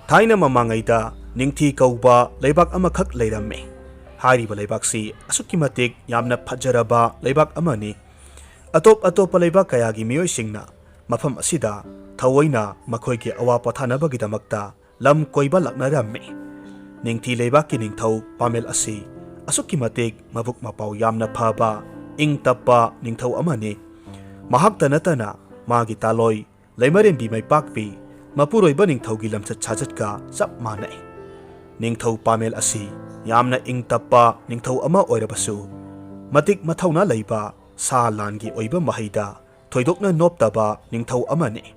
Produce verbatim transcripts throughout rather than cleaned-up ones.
ꯊꯥꯏꯅ ꯃꯃꯥꯡꯉꯩꯗ ꯅꯤꯡꯊꯤ ꯀꯧꯕ ꯂꯩꯕꯥꯛ ꯑꯃꯈꯛ ꯂꯩꯔꯝꯃꯤ꯫ ꯍꯥꯏꯔꯤꯕ ꯂꯩꯕꯥꯛꯁꯤ ꯑꯁꯨꯛꯀꯤ ꯃꯇꯤꯛ ꯌꯥꯝꯅ ꯐꯖꯔꯕ ꯂꯩꯕꯥꯛ ꯑꯃꯅꯤ꯫ ꯑꯇꯣꯞ ꯑꯇꯣꯞꯄ ꯂꯩꯕꯥꯛ ꯀꯌꯥꯒꯤ ꯃꯤꯑꯣꯏꯁꯤꯡꯅ ꯃꯐꯝ ꯑꯁꯤꯗ ꯊꯑꯣꯏꯅ ꯃꯈꯣꯏꯒꯤ ꯑꯋꯥ ꯄꯣꯊꯥꯅꯕꯒꯤꯗꯃꯛꯇ ꯂꯝ ꯀꯣꯏꯕ ꯂꯥꯛꯅꯔꯝꯃꯤ꯫ ꯅꯤꯡꯊꯤ ꯂꯩꯕꯥꯛꯀꯤ ꯅꯤꯡꯊꯧ ꯄꯥꯃꯦꯜ ꯑꯁꯤ ꯑꯁꯨꯛꯀꯤ ꯃꯇꯤꯛ ꯃꯕꯨꯛ ꯃꯄꯥꯎ ꯌꯥꯝꯅ ꯐꯕ, ꯏꯪ ꯇꯞꯄ ꯅꯤꯡꯊꯧ ꯑꯃꯅꯤ꯫ ꯃꯍꯥꯛꯇ ꯅꯠꯇꯅ ꯃꯥꯒꯤ ꯇꯥꯂꯣꯏ ꯂꯩꯃꯔꯦꯟꯕꯤ ꯃꯩꯄꯥꯛꯄꯤ ꯃꯄꯨꯔꯣꯏꯕ ꯅꯤꯡꯊꯧꯒꯤ ꯂꯝꯆꯠ ꯁꯥꯖꯠꯀ ꯆꯞ ꯃꯥꯟꯅꯩ꯫ ꯅꯤꯡꯊꯧ ꯄꯥꯃꯦꯜ ꯑꯁꯤ ꯌꯥꯝꯅ ꯏꯪ ꯇꯞꯄ ꯅꯤꯡꯊꯧ ꯑꯃ ꯑꯣꯏꯔꯕꯁꯨ, ꯃꯇꯤꯛ ꯃꯊꯧꯅꯥ ꯂꯩꯕ ꯁꯥ ꯂꯥꯟꯒꯤ ꯑꯣꯏꯕ ꯃꯍꯩꯗ ꯊꯣꯏꯗꯣꯛꯅ ꯅꯣꯞꯇꯕ ꯅꯤꯡꯊꯧ ꯑꯃꯅꯤ꯫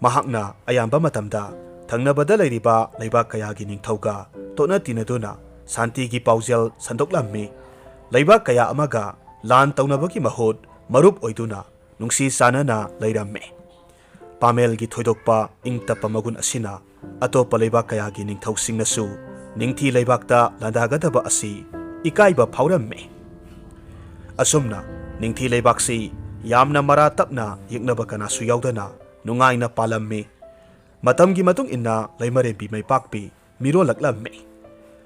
ꯃꯍꯥꯛꯅ ꯑꯌꯥꯝꯕ ꯃꯇꯝꯗ ꯊꯪꯅꯕꯗ ꯂꯩꯔꯤꯕ ꯂꯩꯕꯥꯛ ꯀꯌꯥꯒꯤ ꯅꯤꯡꯊꯧꯒ ꯇꯣꯠꯅ ꯇꯤꯟꯅꯗꯨꯅ ꯁꯥꯟꯇꯤꯒꯤ ꯄꯥꯎꯖꯦꯜ ꯁꯟꯗꯣꯛꯂꯝꯃꯤ꯫ ꯂꯩꯕꯥꯛ ꯀꯌꯥ ꯑꯃꯒ ꯂꯥꯟ ꯇꯧꯅꯕꯒꯤ ꯃꯍꯨꯠ ꯃꯔꯨꯞ ꯑꯣꯏꯗꯨꯅ ꯅꯨꯡꯁꯤ ꯆꯥꯟꯅꯅ ꯂꯩꯔꯝꯃꯤ꯫ ꯄꯥꯃꯦꯜꯒꯤ ꯊꯣꯏꯗꯣꯛꯄ ꯏꯪ ꯇꯞꯄ ꯃꯒꯨꯟ ꯑꯁꯤꯅ ꯑꯇꯣꯞꯄ ꯂꯩꯕꯥꯛ ꯀꯌꯥꯒꯤ ꯅꯤꯡꯊꯧꯁꯤꯡꯅꯁꯨ ꯅꯤꯡꯊꯤ ꯂꯩꯕꯥꯛꯇ ꯂꯥꯟꯗꯥꯒꯗꯕ ꯑꯁꯤ ꯏꯀꯥꯏꯕ ꯐꯥꯎꯔꯝꯃꯤ꯫ ꯑꯁꯨꯝꯅ ꯅꯤꯡꯊꯤ ꯂꯩꯕꯥꯛꯁꯤ ꯌꯥꯝꯅ ꯃꯔꯥ ꯇꯞꯅ ꯌꯦꯛꯅꯕ ꯀꯅꯥꯁꯨ ꯌꯥꯎꯗꯅ ꯅꯨꯡꯉꯥꯏꯅ ꯄꯥꯜꯂꯝꯃꯤ꯫ ꯃꯇꯝꯒꯤ ꯃꯇꯨꯡ ꯏꯟꯅ ꯂꯩꯃꯔꯦꯟꯕꯤ ꯃꯩꯄꯥꯛꯄꯤ ꯃꯤꯔꯣꯜꯂꯛꯂꯝꯃꯤ꯫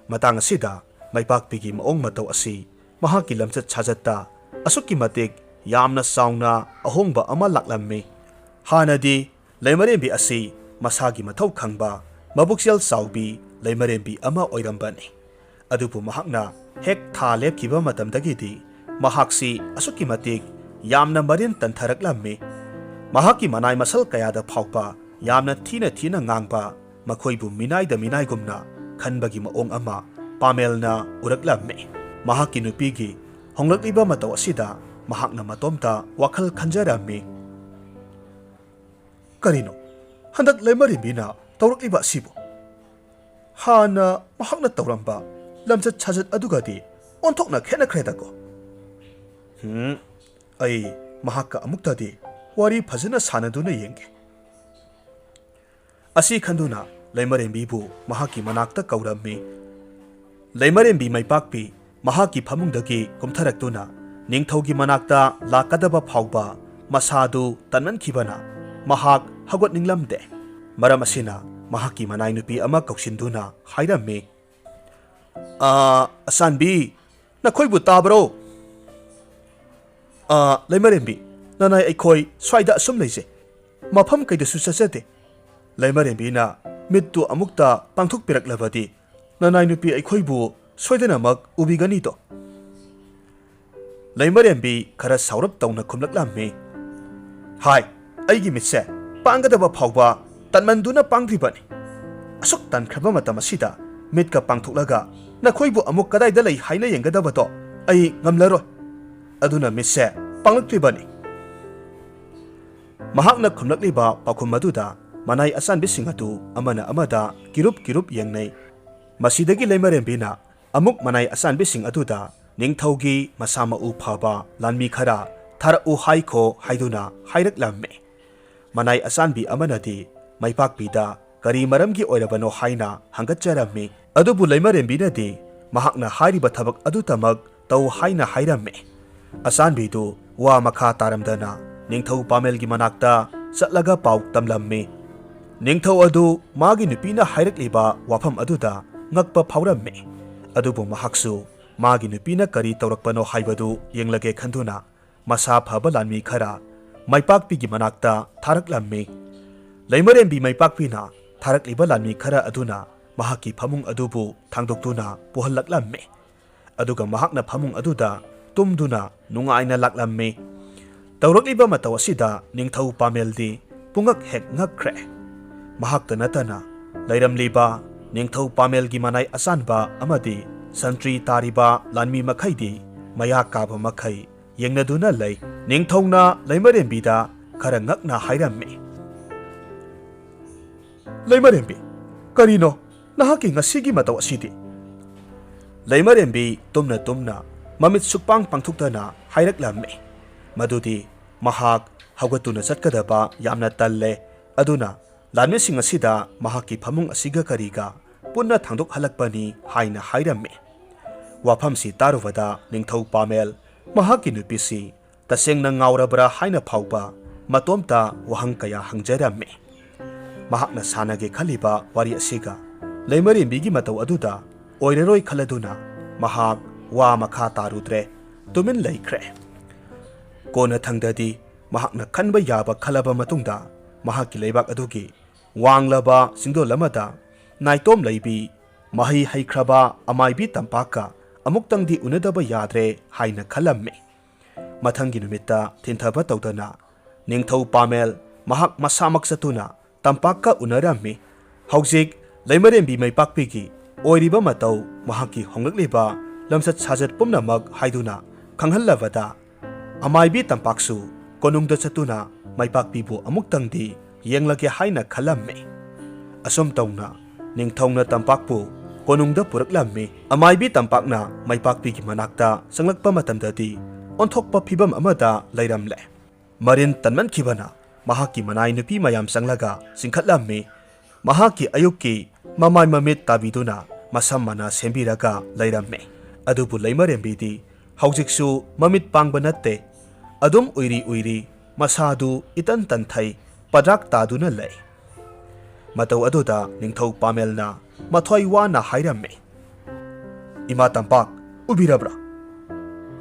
ꯃꯇꯥꯡ ꯑꯁꯤꯗ ꯃꯩꯄꯥꯛꯄꯤꯒꯤ ꯃꯑꯣꯡ ꯃꯇꯧ ꯑꯁꯤ ꯃꯍꯥꯛꯀꯤ ꯂꯝꯆꯠ ꯁꯥꯖꯠꯇ ꯑꯁꯨꯛꯀꯤ ꯃꯇꯤꯛ ꯌꯥꯝꯅ ꯆꯥꯎꯅ ꯑꯍꯣꯡꯕ ꯑꯃ ꯂꯥꯛꯂꯝꯃꯤ꯫ ꯍꯥꯟꯅꯗꯤ ꯂꯩꯃꯔꯦꯟꯕꯤ ꯑꯁꯤ ꯃꯁꯥꯒꯤ ꯃꯊꯧ ꯈꯪꯕ, ꯃꯕꯨꯛꯆꯦꯜ ꯆꯥꯎꯕꯤ ꯂꯩꯃꯔꯦꯟꯕꯤ ꯑꯃ ꯑꯣꯏꯔꯝꯕꯅꯤ꯫ ꯑꯗꯨꯕꯨ ꯃꯍꯥꯛꯅ ꯍꯦꯛ ꯊꯥ ꯂꯦꯞꯈꯤꯕ ꯃꯇꯝꯗꯒꯤꯗꯤ ꯃꯍꯥꯛꯁꯤ ꯑꯁꯨꯛꯀꯤ ꯃꯇꯤꯛ ꯌꯥꯝꯅ ꯃꯔꯤꯟ ꯇꯟꯊꯔꯛꯂꯝꯃꯤ꯫ ꯃꯍꯥꯛꯀꯤ ꯃꯅꯥꯏ ꯃꯁꯜ ꯀꯌꯥꯗ ꯐꯥꯎꯕ ꯌꯥꯝꯅ ꯊꯤꯅ ꯊꯤꯅ ꯉꯥꯡꯕ, ꯃꯈꯣꯏꯕꯨ ꯃꯤꯅꯥꯏꯗ ꯃꯤꯅꯥꯏꯒꯨꯝꯅ ꯈꯟꯕꯒꯤ ꯃꯑꯣꯡ ꯑꯃ ꯄꯥꯃꯦꯜꯅ ꯎꯔꯛꯂꯝꯃꯤ꯫ ꯃꯍꯥꯛꯀꯤ ꯅꯨꯄꯤꯒꯤ ꯍꯣꯡꯂꯛꯂꯤꯕ ꯃꯇꯧ ꯑꯁꯤꯗ ꯃꯍꯥꯛꯅ ꯃꯇꯣꯝꯇ ꯋꯥꯈꯜ ꯈꯟꯖꯔꯝꯃꯤ꯫ ꯀꯔꯤꯅꯣ ꯍꯟꯗꯛ ꯂꯩꯃꯔꯦꯟꯕꯤꯅ ꯇꯧꯔꯛꯂꯤꯕ ꯑꯁꯤꯕꯨ? ꯍꯥꯟꯅ ꯃꯍꯥꯛꯅ ꯇꯧꯔꯝꯕ ꯂꯝꯆꯠ ꯁꯥꯖꯠ ꯑꯗꯨꯒꯗꯤ ꯑꯣꯟꯊꯣꯛꯅ ꯈꯦꯠꯅꯈ꯭ꯔꯦꯗꯀꯣ꯫ ꯍꯨꯝ, ꯑꯩ ꯃꯍꯥꯛꯀ ꯑꯃꯨꯛꯇꯗꯤ ꯋꯥꯔꯤ ꯐꯖꯅ ꯁꯥꯟꯅꯗꯨꯅ ꯌꯦꯡꯒꯦ꯫ ꯑꯁꯤ ꯈꯟꯗꯨꯅ ꯂꯩꯃꯔꯦꯟꯕꯤꯕꯨ ꯃꯍꯥꯛꯀꯤ ꯃꯅꯥꯛꯇ ꯀꯧꯔꯝꯃꯤ꯫ ꯂꯩꯃꯔꯦꯟꯕꯤ ꯃꯩꯄꯥꯛꯄꯤ ꯃꯍꯥꯛꯀꯤ ꯐꯃꯨꯡꯗꯒꯤ ꯀꯨꯝꯊꯔꯛꯇꯨꯅ ꯅꯤꯡꯊꯧꯒꯤ ꯃꯅꯥꯛꯇ ꯂꯥꯛꯀꯗꯕ ꯐꯥꯎꯕ ꯃꯁꯥꯗꯨ ꯇꯟꯃꯟꯈꯤꯕꯅ ꯃꯍꯥꯛ ꯍꯧꯒꯠꯅꯤꯡꯂꯝꯗꯦ꯫ ꯃꯔꯝ ꯑꯁꯤꯅ ꯃꯍꯥꯛꯀꯤ ꯃꯅꯥꯏ ꯅꯨꯄꯤ ꯑꯃ ꯀꯧꯁꯤꯟꯗꯨꯅ ꯍꯥꯏꯔꯝꯃꯤ, "ꯑꯥ, ꯑꯁꯥꯟꯕꯤ, ꯅꯈꯣꯏꯕꯨ ꯇꯥꯕ꯭ꯔꯣ? ꯑꯥ, ꯂꯩꯃꯔꯦꯝꯕꯤ, ꯅꯅꯥꯏ ꯑꯩꯈꯣꯏ ꯁ꯭ꯋꯥꯏꯗ ꯑꯁꯨꯝ ꯂꯩꯖꯩ꯫ ꯃꯐꯝ ꯀꯩꯗꯁꯨ ꯆꯠꯆꯗꯦ꯫ ꯂꯩꯃꯔꯦꯝꯕꯤꯅ ꯃꯤꯠꯇꯨ ꯑꯃꯨꯛꯇ ꯄꯥꯡꯊꯣꯛꯄꯤꯔꯛꯂꯕꯗꯤ ꯅꯅꯥꯏ ꯅꯨꯄꯤ ꯑꯩꯈꯣꯏꯕꯨ ꯁꯣꯏꯗꯅꯃꯛ ꯎꯕꯤꯒꯅꯤꯗꯣ?" ꯂꯩꯃꯔꯦꯝꯕꯤ ꯈꯔ ꯁꯥꯎꯔꯞ ꯇꯧꯅ ꯈꯨꯝꯂꯛꯂꯝꯃꯤ, "ꯍꯥꯏ, ꯑꯩꯒꯤ ꯃꯤꯠꯁꯦ ꯄꯥꯡꯒꯗꯕ ꯐꯥꯎꯕ ꯇꯟꯃꯟꯗꯨꯅ ꯄꯥꯡꯗ꯭ꯔꯤꯕꯅꯤ꯫ ꯑꯁꯨꯛ ꯇꯟꯈ꯭ꯔꯕ ꯃꯇꯝ ꯑꯁꯤꯗ ꯃꯤꯠꯀ ꯄꯥꯡꯊꯣꯛꯂꯒ ꯅꯈꯣꯏꯕꯨ ꯑꯃꯨꯛ ꯀꯗꯥꯏꯗ ꯂꯩ ꯍꯥꯏꯅ ꯌꯦꯡꯒꯗꯕꯗꯣ ꯑꯩ ꯉꯝꯂꯔꯣꯏ꯫ ꯑꯗꯨꯅ ꯃꯤꯠꯁꯦ ꯄꯥꯡꯂꯛꯇ꯭ꯔꯤꯕꯅꯤ꯫" ꯃꯍꯥꯛꯅ ꯈꯨꯝꯂꯛꯂꯤꯕ ꯄꯥꯎꯈꯨꯝ ꯑꯗꯨꯗ ꯃꯅꯥꯏ ꯑꯆꯥꯟꯕꯤꯁꯤꯡ ꯑꯗꯨ ꯑꯃꯅ ꯑꯃꯗ ꯀꯤꯔꯨꯞ ꯀꯤꯔꯨꯞ ꯌꯦꯡꯅꯩ꯫ ꯃꯁꯤꯗꯒꯤ ꯂꯩꯃꯔꯦꯝꯕꯤꯅ ꯑꯃꯨꯛ ꯃꯅꯥꯏ ꯑꯆꯥꯟꯕꯤꯁꯤꯡ ꯑꯗꯨꯗ ꯅꯤꯡꯊꯧꯒꯤ ꯃꯁꯥ ꯃꯎ ꯐꯕ ꯂꯥꯟꯃꯤ ꯈꯔ ꯊꯥꯔꯛꯎ ꯍꯥꯏꯈꯣ ꯍꯥꯏꯗꯨꯅ ꯍꯥꯏꯔꯛꯂꯝꯃꯤ꯫ ꯃꯅꯥꯏ ꯑꯆꯥꯟꯕꯤ ꯑꯃꯅꯗꯤ ꯃꯩꯄꯥꯛꯄꯤꯗ ꯀꯔꯤ ꯃꯔꯝꯒꯤ ꯑꯣꯏꯔꯕꯅꯣ ꯍꯥꯏꯅ ꯍꯪꯒꯠꯆꯔꯝꯃꯤ꯫ ꯑꯗꯨꯕꯨ ꯂꯩꯃꯔꯦꯝꯕꯤꯅꯗꯤ ꯃꯍꯥꯛꯅ ꯍꯥꯏꯔꯤꯕ ꯊꯕꯛ ꯑꯗꯨꯇꯃꯛ ꯇꯧ ꯍꯥꯏꯅ ꯍꯥꯏꯔꯝꯃꯤ꯫ ꯑꯆꯥꯟꯕꯤꯗꯨ ꯋꯥ ꯃꯈꯥ ꯇꯥꯔꯝꯗꯅ ꯅꯤꯡꯊꯧ ꯄꯥꯃꯦꯜꯒꯤ ꯃꯅꯥꯛꯇ ꯆꯠꯂꯒ ꯄꯥꯎ ꯇꯝꯂꯝꯃꯤ꯫ ꯅꯤꯡꯊꯧ ꯑꯗꯨ ꯃꯥꯒꯤ ꯅꯨꯄꯤꯅ ꯍꯥꯏꯔꯛꯂꯤꯕ ꯋꯥꯐꯝ ꯑꯗꯨꯗ ꯉꯛꯄ ꯐꯥꯎꯔꯝꯃꯤ꯫ ꯑꯗꯨꯕꯨ ꯃꯍꯥꯛꯁꯨ ꯃꯥꯒꯤ ꯅꯨꯄꯤꯅ ꯀꯔꯤ ꯇꯧꯔꯛꯄꯅꯣ ꯍꯥꯏꯕꯗꯨ ꯌꯦꯡꯂꯒꯦ ꯈꯟꯗꯨꯅ ꯃꯁꯥ ꯐꯕ ꯂꯥꯟꯃꯤ ꯈꯔ ꯃꯩꯄꯥꯛꯄꯤꯒꯤ ꯃꯅꯥꯛꯇ ꯊꯥꯔꯛꯂꯝꯃꯤ꯫ ꯂꯩꯃꯔꯦꯝꯕꯤ ꯃꯩꯄꯥꯛꯄꯤꯅ ꯊꯥꯔꯛꯂꯤꯕ ꯂꯥꯟꯃꯤ ꯈꯔ ꯑꯗꯨꯅ ꯃꯍꯥꯛꯀꯤ ꯐꯃꯨꯡ ꯑꯗꯨꯕꯨ ꯊꯥꯡꯗꯣꯛꯇꯨꯅ ꯄꯨꯍꯜꯂꯛꯂꯝꯃꯤ꯫ ꯑꯗꯨꯒ ꯃꯍꯥꯛꯅ ꯐꯃꯨꯡ ꯑꯗꯨꯗ ꯇꯨꯝꯗꯨꯅ ꯅꯨꯡꯉꯥꯏꯅ ꯂꯥꯛꯂꯝꯃꯤ꯫ ꯇꯧꯔꯛꯂꯤꯕ ꯃꯇꯧ ꯑꯁꯤꯗ ꯅꯤꯡꯊꯧ ꯄꯥꯃꯦꯜꯗꯤ ꯄꯨꯡꯉꯛ ꯍꯦꯛ ꯉꯛꯈ꯭ꯔꯦ꯫ ꯃꯍꯥꯛꯇ ꯅꯠꯇꯅ ꯂꯩꯔꯝꯂꯤꯕ ꯅꯤꯡꯊꯧ ꯄꯥꯃꯦꯜꯒꯤ ꯃꯅꯥꯏ ꯑꯆꯥꯟꯕ ꯑꯃꯗꯤ ꯁꯟꯇ꯭ꯔꯤ ꯇꯥꯔꯤꯕ ꯂꯥꯟꯃꯤ ꯃꯈꯩꯗꯤ ꯃꯌꯥ ꯀꯥꯕ ꯃꯈꯩ ꯌꯦꯡꯅꯗꯨꯅ ꯂꯩ꯫ ꯅꯤꯡꯊꯧꯅ ꯂꯩꯃꯔꯦꯝꯕꯤꯗ ꯈꯔ ꯉꯛꯅ ꯍꯥꯏꯔꯝꯃꯤ, "ꯂꯩꯃꯔꯦꯝꯕꯤ, ꯀꯔꯤꯅꯣ ꯅꯍꯥꯛꯀꯤ ꯉꯁꯤꯒꯤ ꯃꯇꯧ ꯑꯁꯤꯗꯤ?" ꯂꯩꯃꯔꯦꯝꯕꯤ ꯇꯨꯝꯅ ꯇꯨꯝꯅ ꯃꯃꯤꯠ ꯁꯨꯛꯄꯥꯡ ꯄꯥꯡꯊꯣꯛꯇꯅ ꯍꯥꯏꯔꯛꯂꯝꯃꯤ ꯃꯗꯨꯗꯤ ꯃꯍꯥꯛ ꯍꯧꯒꯠꯇꯨꯅ ꯆꯠꯀꯗꯕ ꯌꯥꯝꯅ ꯇꯜꯂꯦ, ꯑꯗꯨꯅ ꯂꯥꯟꯃꯤꯁꯤꯡ ꯑꯁꯤꯗ ꯃꯍꯥꯛꯀꯤ ꯐꯃꯨꯡ ꯑꯁꯤꯒ ꯀꯔꯤꯒ ꯄꯨꯟꯅ ꯊꯥꯡꯗꯣꯛꯍꯜꯂꯛꯄꯅꯤ ꯍꯥꯏꯅ ꯍꯥꯏꯔꯝꯃꯤ꯫ ꯋꯥꯐꯝꯁꯤ ꯇꯥꯔꯨꯕꯗ ꯅꯤꯡꯊꯧ ꯄꯥꯃꯦꯜ ꯃꯍꯥꯛꯀꯤ ꯅꯨꯄꯤꯁꯤ ꯇꯁꯦꯡꯅ ꯉꯥꯎꯔꯕ꯭ꯔꯥ ꯍꯥꯏꯅ ꯐꯥꯎꯕ ꯃꯇꯣꯝꯇ ꯋꯥꯍꯪ ꯀꯌꯥ ꯍꯪꯖꯔꯝꯃꯤ꯫ ꯃꯍꯥꯛꯅ ꯁꯥꯟꯅꯒꯦ ꯈꯜꯂꯤꯕ ꯋꯥꯔꯤ ꯑꯁꯤꯒ ꯂꯩꯃꯔꯦꯝꯕꯤꯒꯤ ꯃꯇꯧ ꯑꯗꯨꯗ ꯑꯣꯏꯔꯔꯣꯏ ꯈꯜꯂꯗꯨꯅ ꯃꯍꯥꯛ ꯋꯥ ꯃꯈꯥ ꯇꯥꯔꯨꯗ꯭ꯔꯦ, ꯇꯨꯃꯤꯟ ꯂꯩꯈ꯭ꯔꯦ꯫ ꯀꯣꯟꯅꯊꯪꯗꯗꯤ ꯃꯍꯥꯛꯅ ꯈꯟꯕ ꯌꯥꯕ ꯈꯜꯂꯕ ꯃꯇꯨꯡꯗ ꯃꯍꯥꯛꯀꯤ ꯂꯩꯕꯥꯛ ꯑꯗꯨꯒꯤ ꯋꯥꯡꯂꯕ ꯆꯤꯡꯗꯣꯜ ꯑꯃꯗ ꯅꯥꯏꯇꯣꯝ ꯂꯩꯕꯤ, ꯃꯍꯩ ꯍꯩꯈ꯭ꯔꯕ ꯑꯃꯥꯏꯕꯤ ꯇꯝꯄꯥꯛꯀ ꯑꯃꯨꯛꯇꯪꯗꯤ ꯎꯅꯗꯕ ꯌꯥꯗ꯭ꯔꯦ ꯍꯥꯏꯅ ꯈꯜꯂꯝꯃꯤ꯫ ꯃꯊꯪꯒꯤ ꯅꯨꯃꯤꯠꯇ ꯊꯤꯟꯊꯕ ꯇꯧꯗꯅ ꯅꯤꯡꯊꯧ ꯄꯥꯃꯦꯜ ꯃꯍꯥꯛ ꯃꯁꯥꯃꯛ ꯆꯠꯇꯨꯅ ꯇꯝꯄꯥꯛꯀ ꯎꯅꯔꯝꯃꯤ꯫ ꯍꯧꯖꯤꯛ ꯂꯩꯃꯔꯦꯝꯕꯤ ꯃꯩꯄꯥꯛꯄꯤꯒꯤ ꯑꯣꯏꯔꯤꯕ ꯃꯇꯧ, ꯃꯍꯥꯛꯀꯤ ꯍꯣꯡꯂꯛꯂꯤꯕ ꯂꯝꯆꯠ ꯁꯥꯖꯠ ꯄꯨꯝꯅꯃꯛ ꯍꯥꯏꯗꯨꯅ ꯈꯪꯍꯜꯂꯕꯗ ꯑꯃꯥꯏꯕꯤ ꯇꯝꯄꯥꯛꯁꯨ ꯀꯣꯅꯨꯡꯗ ꯆꯠꯇꯨꯅ ꯃꯩꯄꯥꯛꯄꯤꯕꯨ ꯑꯃꯨꯛꯇꯪꯗꯤ ꯌꯦꯡꯂꯒꯦ ꯍꯥꯏꯅ ꯈꯜꯂꯝꯃꯤ꯫ ꯑꯁꯨꯝ ꯇꯧꯅ ꯅꯤꯡꯊꯧꯅ ꯇꯝꯄꯥꯛꯄꯨ ꯀꯣꯅꯨꯡꯗ ꯄꯨꯔꯛꯂꯝꯃꯤ꯫ ꯑꯃꯥꯏꯕꯤ ꯇꯝꯄꯥꯛꯅ ꯃꯩꯄꯥꯛꯄꯤꯒꯤ ꯃꯅꯥꯛꯇ ꯆꯪꯂꯛꯄ ꯃꯇꯝꯗꯗꯤ ꯑꯣꯟꯊꯣꯛꯄ ꯐꯤꯕꯝ ꯑꯃꯗ ꯂꯩꯔꯝꯂꯦ꯫ ꯃꯔꯤꯟ ꯇꯟꯃꯟꯈꯤꯕꯅ ꯃꯍꯥꯛꯀꯤ ꯃꯅꯥꯏ ꯅꯨꯄꯤ ꯃꯌꯥꯝ ꯆꯪꯂꯒ ꯆꯤꯡꯈꯠꯂꯝꯃꯤ꯫ ꯃꯍꯥꯛꯀꯤ ꯑꯌꯨꯛꯀꯤ ꯃꯃꯥꯏ ꯃꯃꯤꯠ ꯇꯥꯕꯤꯗꯨꯅ ꯃꯁꯝ ꯃꯅꯥ ꯁꯦꯝꯕꯤꯔꯒ ꯂꯩꯔꯝꯃꯤ꯫ ꯑꯗꯨꯕꯨ ꯂꯩꯃꯔꯦꯝꯕꯤꯗꯤ ꯍꯧꯖꯤꯛꯁꯨ ꯃꯃꯤꯠ ꯄꯥꯡꯕ ꯅꯠꯇꯦ꯫ ꯑꯗꯨꯝ ꯎꯏꯔꯤ ꯎꯏꯔꯤ ꯃꯁꯥꯗꯨ ꯏꯇꯟ ꯇꯟꯊꯩ, ꯄꯗ꯭ꯔꯥꯛ ꯇꯥꯗꯨꯅ ꯂꯩ꯫ ꯃꯇꯧ ꯑꯗꯨꯗ ꯅꯤꯡꯊꯧ ꯄꯥꯃꯦꯜꯅ ꯃꯊ꯭ꯋꯥꯏ ꯋꯥꯅ ꯍꯥꯏꯔꯝꯃꯤ, "ꯏꯃꯥ ꯇꯝꯄꯥꯛ, ꯎꯕꯤꯔꯕ꯭ꯔꯥ?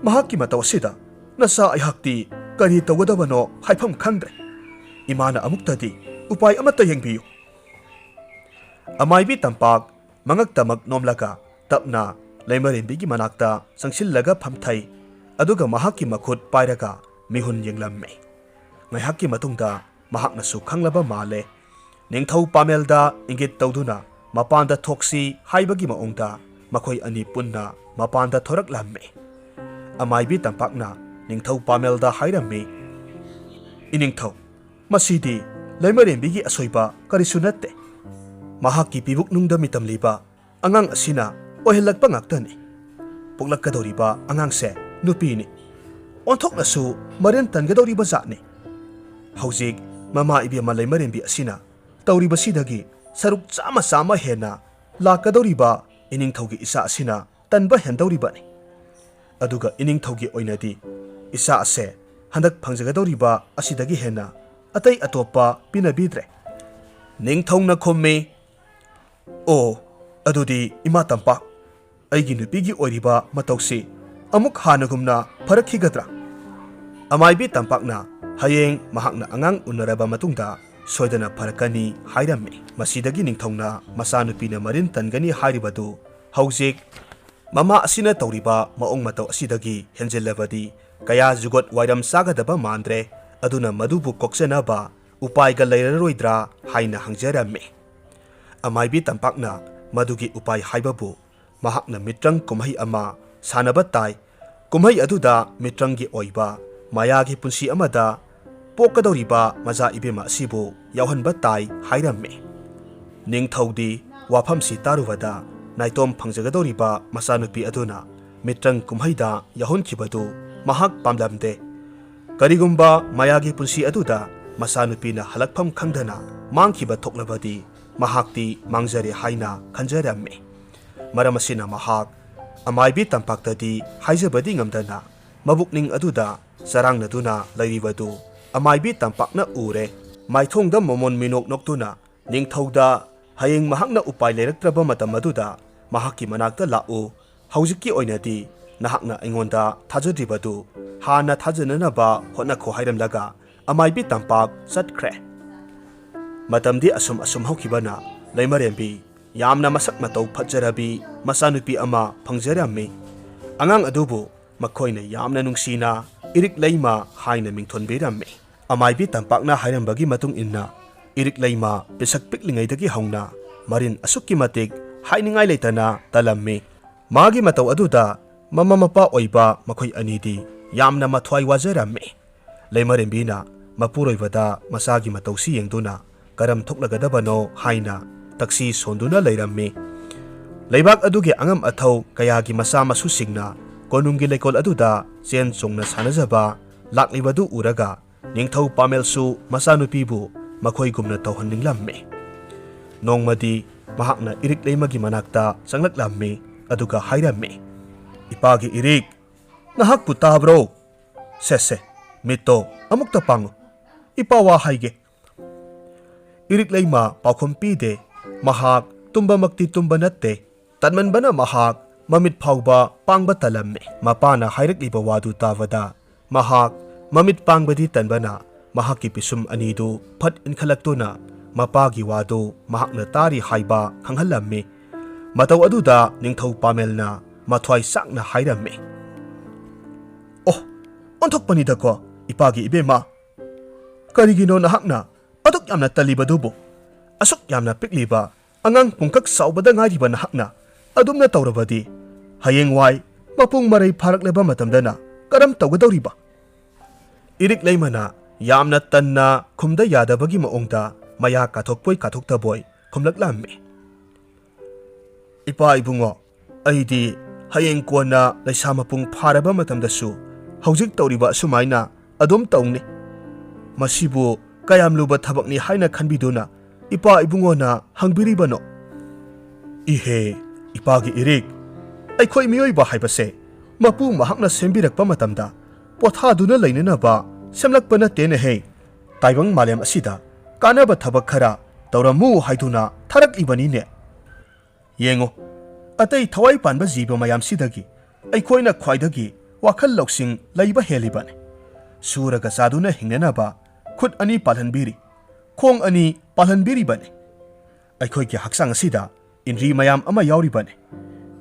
ꯃꯍꯥꯛꯀꯤ ꯃꯇꯧ ꯑꯁꯤꯗ ꯅꯆꯥ ꯑꯩꯍꯥꯛꯇꯤ ꯀꯔꯤ ꯇꯧꯒꯗꯕꯅꯣ ꯍꯥꯏꯐꯝ ꯈꯪꯗ꯭ꯔꯦ꯫ ꯏꯃꯥꯅ ꯑꯃꯨꯛꯇꯗꯤ ꯎꯄꯥꯏ ꯑꯃꯠꯇ ꯌꯦꯡꯕꯤꯌꯨ"꯫ ꯑꯃꯥꯏꯕꯤ ꯇꯝꯄꯥꯛ ꯃꯉꯛꯇꯃꯛ ꯅꯣꯝꯂꯒ ꯇꯞꯅ ꯂꯩꯃꯔꯦꯝꯕꯤꯒꯤ ꯃꯅꯥꯛꯇ ꯆꯪꯁꯤꯜꯂꯒ ꯐꯝꯊꯩ꯫ ꯑꯗꯨꯒ ꯃꯍꯥꯛꯀꯤ ꯃꯈꯨꯠ ꯄꯥꯏꯔꯒ ꯃꯤꯍꯨꯟ ꯌꯦꯡꯂꯝꯃꯤ꯫ ꯉꯥꯏꯍꯥꯛꯀꯤ ꯃꯇꯨꯡꯗ ꯃꯍꯥꯛꯅꯁꯨ ꯈꯪꯂꯕ ꯃꯥꯜꯂꯦ꯫ ꯅꯤꯡꯊꯧ ꯄꯥꯃꯦꯜꯗ ꯏꯪꯒꯤꯠ ꯇꯧꯗꯨꯅ ꯃꯄꯥꯟꯗ ꯊꯣꯛꯁꯤ ꯍꯥꯏꯕꯒꯤ ꯃꯑꯣꯡꯗ ꯃꯈꯣꯏ ꯑꯅꯤ ꯄꯨꯟꯅ ꯃꯄꯥꯟꯗ ꯊꯣꯔꯛꯂꯝꯃꯤ꯫ ꯑꯃꯥꯏꯕꯤ ꯇꯝꯄꯥꯛꯅ ꯅꯤꯡꯊꯧ ꯄꯥꯃꯦꯜꯗ ꯍꯥꯏꯔꯝꯃꯤ, "ꯏꯅꯤꯡꯊꯧ, ꯃꯁꯤꯗꯤ ꯂꯩꯃꯔꯦꯝꯕꯤꯒꯤ ꯑꯁꯣꯏꯕ ꯀꯔꯤꯁꯨ ꯅꯠꯇꯦ꯫ ꯃꯍꯥꯛꯀꯤ ꯄꯤꯕꯨꯛꯅꯨꯡꯗ ꯃꯤꯇꯝꯂꯤꯕ ꯑꯉꯥꯡ ꯑꯁꯤꯅ ꯑꯣꯏꯍꯜꯂꯛꯄ ꯉꯥꯛꯇꯅꯤ꯫ ꯄꯣꯛꯂꯛꯀꯗꯧꯔꯤꯕ ꯑꯉꯥꯡꯁꯦ ꯅꯨꯄꯤꯅꯤ꯫ ꯑꯣꯟꯊꯣꯛꯅꯁꯨ ꯃꯔꯤꯟ ꯇꯟꯒꯗꯧꯔꯤꯕ ꯖꯥꯠꯅꯤ꯫ ꯍꯧꯖꯤꯛ ꯃꯃꯥ ꯏꯕꯦꯝꯃ ꯂꯩꯃꯔꯦꯝꯕꯤ ꯑꯁꯤꯅ ꯇꯧꯔꯤꯕꯁꯤꯗꯒꯤ ꯁꯔꯨꯛ ꯆꯥꯝꯃ ꯆꯥꯝꯃ ꯍꯦꯟꯅ ꯂꯥꯛꯀꯗꯧꯔꯤꯕ ꯏꯅꯤꯡꯊꯧꯒꯤ ꯏꯆꯥ ꯑꯁꯤꯅ ꯇꯟꯕ ꯍꯦꯟꯗꯧꯔꯤꯕꯅꯤ꯫ ꯑꯗꯨꯒ ꯏꯅꯤꯡꯊꯧꯒꯤ ꯑꯣꯏꯅꯗꯤ ꯏꯆꯥ ꯑꯁꯦ ꯍꯟꯗꯛ ꯐꯪꯖꯒꯗꯧꯔꯤꯕ ꯑꯁꯤꯗꯒꯤ ꯍꯦꯟꯅ ꯑꯇꯩ ꯑꯇꯣꯞꯄ ꯄꯤꯅꯕꯤꯗ꯭ꯔꯦ"꯫ ꯅꯤꯡꯊꯧꯅ ꯈꯨꯝꯃꯤ, "ꯑꯣ, ꯑꯗꯨꯗꯤ ꯏꯃꯥ ꯇꯝꯄꯥꯛ, ꯑꯩꯒꯤ ꯅꯨꯄꯤꯒꯤ ꯑꯣꯏꯔꯤꯕ ꯃꯇꯧꯁꯤ ꯑꯃꯨꯛ ꯍꯥꯟꯅꯒꯨꯝꯅ ꯐꯔꯛꯈꯤꯒꯗ꯭ꯔꯥ?" ꯑꯃꯥꯏꯕꯤ ꯇꯝꯄꯥꯛꯅ ꯍꯌꯦꯡ ꯃꯍꯥꯛꯅ ꯑꯉꯥꯡ ꯎꯅꯔꯕ ꯃꯇꯨꯡꯗ ꯁꯣꯏꯗꯅ ꯐꯔꯛꯀꯅꯤ ꯍꯥꯏꯔꯝꯃꯤ꯫ ꯃꯁꯤꯗꯒꯤ ꯅꯤꯡꯊꯧꯅ ꯃꯆꯥꯅꯨꯄꯤꯅ ꯃꯔꯤꯟ ꯇꯟꯒꯅꯤ ꯍꯥꯏꯔꯤꯕꯗꯨ ꯍꯧꯖꯤꯛ ꯃꯃꯥ ꯑꯁꯤꯅ ꯇꯧꯔꯤꯕ ꯃꯑꯣꯡ ꯃꯇꯧ ꯑꯁꯤꯗꯒꯤ ꯍꯦꯟꯖꯤꯜꯂꯕꯗꯤ ꯀꯌꯥ ꯖꯨꯒꯣꯠ ꯋꯥꯏꯔꯝ ꯆꯥꯒꯗꯕ ꯃꯥꯟꯗ꯭ꯔꯦ꯫ ꯑꯗꯨꯅ ꯃꯗꯨꯕꯨ ꯀꯣꯛꯆꯅꯕ ꯎꯄꯥꯏꯒ ꯂꯩꯔꯔꯣꯏꯗ꯭ꯔꯥ ꯍꯥꯏꯅ ꯍꯪꯖꯔꯝꯃꯤ꯫ ꯑꯃꯥꯏꯕꯤ ꯇꯝꯄꯥꯛꯅ ꯃꯗꯨꯒꯤ ꯎꯄꯥꯏ ꯍꯥꯏꯕꯕꯨ ꯃꯍꯥꯛꯅ ꯃꯤꯇ꯭ꯔꯪ ꯀꯨꯝꯍꯩ ꯑꯃ ꯁꯥꯟꯅꯕ ꯇꯥꯏ꯫ ꯀꯨꯝꯍꯩ ꯑꯗꯨꯗ ꯃꯤꯇ꯭ꯔꯪꯒꯤ ꯑꯣꯏꯕ ꯃꯌꯥꯒꯤ ꯄꯨꯟꯁꯤ ꯑꯃꯗ ꯄꯣꯛꯀꯗꯧꯔꯤꯕ ꯃꯆꯥ ꯏꯕꯦꯝꯃ ꯑꯁꯤꯕꯨ ꯌꯥꯎꯍꯟꯕ ꯇꯥꯏ ꯍꯥꯏꯔꯝꯃꯤ꯫ ꯅꯤꯡꯊꯧꯗꯤ ꯋꯥꯐꯝꯁꯤ ꯇꯥꯔꯨꯕꯗ ꯅꯥꯏꯇꯣꯝ ꯐꯪꯖꯒꯗꯧꯔꯤꯕ ꯃꯆꯥꯅꯨꯄꯤ ꯑꯗꯨꯅ ꯃꯤꯇ꯭ꯔꯪ ꯀꯨꯝꯍꯩꯗ ꯌꯥꯎꯍꯟꯈꯤꯕꯗꯨ ꯃꯍꯥꯛ ꯄꯥꯝꯂꯝꯗꯦ꯫ ꯀꯔꯤꯒꯨꯝꯕ ꯃꯌꯥꯒꯤ ꯄꯨꯟꯁꯤ ꯑꯗꯨꯗ ꯃꯆꯥꯅꯨꯄꯤꯅ ꯍꯜꯂꯛꯐꯝ ꯈꯪꯗꯅ ꯃꯥꯡꯈꯤꯕ ꯊꯣꯛꯂꯕꯗꯤ ꯃꯍꯥꯛꯇꯤ ꯃꯥꯡꯖꯔꯦ ꯍꯥꯏꯅ ꯈꯟꯖꯔꯝꯃꯤ꯫ ꯃꯔꯝ ꯑꯁꯤꯅ ꯃꯍꯥꯛ ꯑꯃꯥꯏꯕꯤ ꯇꯝꯄꯥꯛꯇꯗꯤ ꯍꯥꯏꯖꯕꯗꯤ ꯉꯝꯗꯅ ꯃꯕꯨꯛꯅꯤꯡ ꯑꯗꯨꯗ ꯆꯔꯥꯡꯅꯗꯨꯅ ꯂꯩꯔꯤꯕꯗꯨ ꯑꯃꯥꯏꯕꯤ ꯇꯝꯄꯥꯛꯅ ꯎꯔꯦ꯫ ꯃꯥꯏꯊꯣꯡꯗ ꯃꯃꯣꯟ ꯃꯤꯅꯣꯛ ꯅꯣꯛꯇꯨꯅ ꯅꯤꯡꯊꯧꯗ ꯍꯌꯦꯡ ꯃꯍꯥꯛꯅ ꯎꯄꯥꯏ ꯂꯩꯔꯛꯇ꯭ꯔꯕ ꯃꯇꯝ ꯑꯗꯨꯗ ꯃꯍꯥꯛꯀꯤ ꯃꯅꯥꯛꯇ ꯂꯥꯛꯎ, ꯍꯧꯖꯤꯛꯀꯤ ꯑꯣꯏꯅꯗꯤ ꯅꯍꯥꯛꯅ ꯑꯩꯉꯣꯟꯗ ꯊꯥꯖꯗ꯭ꯔꯤꯕꯗꯨ ꯍꯥꯟꯅ ꯊꯥꯖꯅꯅꯕ ꯍꯣꯠꯅꯈꯣ ꯍꯥꯏꯔꯝꯂꯒ ꯑꯃꯥꯏꯕꯤ ꯇꯝꯄꯥꯛ ꯆꯠꯈ꯭ꯔꯦ꯫ ꯃꯇꯝꯗꯤ ꯑꯁꯨꯝ ꯑꯁꯨꯝ ꯍꯧꯈꯤꯕꯅ ꯂꯩꯃꯔꯦꯝꯕꯤ ꯌꯥꯝꯅ ꯃꯁꯛ ꯃꯇꯧ ꯐꯖꯔꯕꯤ ꯃꯆꯥꯅꯨꯄꯤ ꯑꯃ ꯐꯪꯖꯔꯝꯃꯤ꯫ ꯑꯉꯥꯡ ꯑꯗꯨꯕꯨ ꯃꯈꯣꯏꯅ ꯌꯥꯝꯅ ꯅꯨꯡꯁꯤꯅ ꯏꯔꯤꯛ ꯂꯩꯃ ꯍꯥꯏꯅ ꯃꯤꯡꯊꯣꯟꯕꯤꯔꯝꯃꯤ꯫ ꯑꯃꯥꯏꯕꯤ ꯇꯝꯄꯥꯛꯅ ꯍꯥꯏꯔꯝꯕꯒꯤ ꯃꯇꯨꯡ ꯏꯟꯅ ꯏꯔꯤꯛ ꯂꯩꯃ ꯄꯤꯁꯛ ꯄꯤꯛꯂꯤꯉꯩꯗꯒꯤ ꯍꯧꯅ ꯃꯔꯤꯟ ꯑꯁꯨꯛꯀꯤ ꯃꯇꯤꯛ ꯍꯥꯏꯅꯤꯡꯉꯥꯏ ꯂꯩꯇꯅ ꯇꯜꯂꯝꯃꯤ꯫ ꯃꯥꯒꯤ ꯃꯇꯧ ꯑꯗꯨꯗ ꯃꯃꯥ ꯃꯄꯥ ꯑꯣꯏꯕ ꯃꯈꯣꯏ ꯑꯅꯤꯗꯤ ꯌꯥꯝꯅ ꯃꯊ꯭ꯋꯥꯏ ꯋꯥꯖꯔꯝꯃꯤ꯫ ꯂꯩꯃꯔꯦꯝꯕꯤꯅ ꯃꯄꯨꯔꯣꯏꯕꯗ ꯃꯆꯥꯒꯤ ꯃꯇꯧꯁꯤ ꯌꯦꯡꯗꯨꯅ ꯀꯔꯝ ꯊꯣꯛꯂꯒꯗꯕꯅꯣ ꯍꯥꯏꯅ ꯇꯛꯁꯤ ꯁꯣꯟꯗꯨꯅ ꯂꯩꯔꯝꯃꯤ꯫ ꯂꯩꯕꯥꯛ ꯑꯗꯨꯒꯤ ꯑꯉꯝ ꯑꯊꯧ ꯀꯌꯥꯒꯤ ꯃꯆꯥ ꯃꯁꯨꯁꯤꯡꯅ ꯀꯣꯅꯨꯡꯒꯤ ꯂꯩꯀꯣꯜ ꯑꯗꯨꯗ ꯆꯦꯟ ꯆꯣꯡꯅ ꯁꯥꯟꯅꯖꯕ ꯂꯥꯛꯂꯤꯕꯗꯨ ꯎꯔꯒ ꯅꯤꯡꯊꯧ ꯄꯥꯃꯦꯜꯁꯨ ꯃꯆꯥꯅꯨꯄꯤꯕꯨ ꯃꯈꯣꯏꯒꯨꯝꯅ ꯇꯧꯍꯟꯅꯤꯡꯂꯝꯃꯤ꯫ ꯅꯣꯡꯃꯗꯤ ꯃꯍꯥꯛꯅ ꯏꯔꯤꯛ ꯂꯩꯃꯒꯤ ꯃꯅꯥꯛꯇ ꯆꯪꯂꯛꯂꯝꯃꯤ, ꯑꯗꯨꯒ ꯍꯥꯏꯔꯝꯃꯤ, "ꯏꯄꯥꯒꯤ ꯏꯔꯤꯛ, ꯅꯍꯥꯛꯄꯨ ꯇꯥꯕ꯭ꯔꯣ? ꯁꯦ, ꯁꯦ, ꯃꯤꯠꯇꯣ ꯑꯃꯨꯛꯇ ꯄꯥꯡꯉꯨ꯫ ꯏꯄꯥ ꯋꯥ ꯍꯥꯏꯒꯦ꯫" ꯏꯔꯤꯛꯂꯩꯃ ꯄꯥꯎꯈꯨꯝ ꯄꯤꯗꯦ꯫ ꯃꯍꯥꯛ ꯇꯨꯝꯕꯃꯛꯇꯤ ꯇꯨꯝꯕ ꯅꯠꯇꯦ꯫ ꯇꯟꯃꯟꯕꯅ ꯃꯍꯥꯛ ꯃꯃꯤꯠ ꯐꯥꯎꯕ ꯄꯥꯡꯕ ꯇꯜꯂꯝꯃꯤ꯫ ꯃꯄꯥꯅ ꯍꯥꯏꯔꯛꯂꯤꯕ ꯋꯥꯗꯨ ꯇꯥꯕꯗ ꯃꯍꯥꯛ ꯃꯃꯤꯠ ꯄꯥꯡꯕꯗꯤ ꯇꯟꯕꯅ ꯃꯍꯥꯛꯀꯤ ꯄꯤꯁꯨꯝ ꯑꯅꯤꯗꯨ ꯐꯠ ꯏꯟꯈꯠꯂꯛꯇꯨꯅ ꯃꯄꯥꯒꯤ ꯋꯥꯗꯨ ꯃꯍꯥꯛꯅ ꯇꯥꯔꯤ ꯍꯥꯏꯕ ꯈꯪꯍꯜꯂꯝꯃꯤ꯫ ꯃꯇꯧ ꯑꯗꯨꯗ ꯅꯤꯡꯊꯧ ꯄꯥꯃꯦꯜꯅ ꯃꯊ꯭ꯋꯥꯏ ꯆꯥꯛꯅ ꯍꯥꯏꯔꯝꯃꯤ, "ꯑꯣ, ꯑꯣꯟꯊꯣꯛꯄꯅꯤꯗꯀꯣ, ꯏꯄꯥꯒꯤ ꯏꯕꯦꯝꯃ꯫ ꯀꯔꯤꯒꯤꯅꯣ ꯅꯍꯥꯛꯅ ꯑꯗꯨꯛ ꯌꯥꯝꯅ ꯇꯜꯂꯤꯕꯗꯨꯕꯨ? ꯑꯁꯨꯛ ꯌꯥꯝꯅ ꯄꯤꯛꯂꯤꯕ ꯑꯉꯥꯡ ꯄꯨꯡꯀꯛ ꯆꯥꯎꯕꯗ ꯉꯥꯏꯔꯤꯕ ꯅꯍꯥꯛꯅ ꯑꯗꯨꯝꯅ ꯇꯧꯔꯕꯗꯤ, ꯍꯌꯦꯡꯋꯥꯏ ꯃꯄꯨꯡ ꯃꯔꯩ ꯐꯥꯔꯛꯂꯕ ꯃꯇꯝꯗꯅ ꯀꯔꯝ ꯇꯧꯒꯗꯧꯔꯤꯕ?" ꯏꯔꯤꯛ ꯂꯩꯃꯅ ꯌꯥꯝꯅ ꯇꯟꯅ ꯈꯨꯝꯗ ꯌꯥꯗꯕꯒꯤ ꯃꯑꯣꯡꯗ ꯃꯌꯥ ꯀꯥꯊꯣꯛꯄꯣꯏ ꯀꯥꯊꯣꯛꯇꯕꯣꯏ ꯈꯨꯝꯂꯛꯂꯝꯃꯤ꯫ "ꯏꯄꯥ ꯏꯕꯨꯡꯉꯣ, ꯑꯩꯗꯤ ꯍꯌꯦꯡ ꯀꯣꯟꯅ ꯂꯩꯁꯥ ꯃꯄꯨꯡ ꯐꯥꯔꯕ ꯃꯇꯝꯗꯁꯨ ꯍꯧꯖꯤꯛ ꯇꯧꯔꯤꯕ ꯑꯁꯨꯃꯥꯏꯅ ꯑꯗꯨꯝ ꯇꯧꯅꯤ꯫ ꯃꯁꯤꯕꯨ ꯀꯌꯥꯝ ꯂꯨꯕ ꯊꯕꯛꯅꯤ ꯍꯥꯏꯅ ꯈꯟꯕꯤꯗꯨꯅ ꯏꯄꯥ ꯏꯕꯨꯡꯉꯣꯅ ꯍꯪꯕꯤꯔꯤꯕꯅꯣ?" "ꯏꯍꯦ, ꯏꯄꯥꯒꯤ ꯏꯔꯤꯛ, ꯑꯩꯈꯣꯏ ꯃꯤꯑꯣꯏꯕ ꯍꯥꯏꯕꯁꯦ ꯃꯄꯨ ꯃꯍꯥꯛꯅ ꯁꯦꯝꯕꯤꯔꯛꯄ ꯃꯇꯝꯗ ꯄꯣꯊꯥꯗꯨꯅ ꯂꯩꯅꯅꯕ ꯁꯦꯝꯂꯛꯄ ꯅꯠꯇꯦꯅꯦꯍꯦ꯫ ꯇꯥꯏꯕꯪ ꯃꯥꯂꯦꯝ ꯑꯁꯤꯗ ꯀꯥꯟꯅꯕ ꯊꯕꯛ ꯈꯔ ꯇꯧꯔꯝꯃꯨ ꯍꯥꯏꯗꯨꯅ ꯊꯥꯔꯛꯂꯤꯕꯅꯤꯅꯦ꯫ ꯌꯦꯡꯉꯨ, ꯑꯇꯩ ꯊꯋꯥꯏ ꯄꯥꯟꯕ ꯖꯤꯕ ꯃꯌꯥꯝꯁꯤꯗꯒꯤ ꯑꯩꯈꯣꯏꯅ ꯈ꯭ꯋꯥꯏꯗꯒꯤ ꯋꯥꯈꯜ ꯂꯧꯁꯤꯡ ꯂꯩꯕ ꯍꯦꯜꯂꯤꯕꯅꯤ꯫ ꯁꯨꯔꯒ ꯆꯥꯗꯨꯅ ꯍꯤꯡꯅꯅꯕ ꯈꯨꯠ ꯑꯅꯤ ꯄꯥꯜꯍꯟꯕꯤꯔꯤ, ꯈꯣꯡ ꯑꯅꯤ ꯄꯥꯜꯍꯟꯕꯤꯔꯤꯕꯅꯤ꯫ ꯑꯩꯈꯣꯏꯒꯤ ꯍꯛꯆꯥꯡ ꯑꯁꯤꯗ ꯏꯟꯗ꯭ꯔꯤ ꯃꯌꯥꯝ ꯑꯃ ꯌꯥꯎꯔꯤꯕꯅꯤ꯫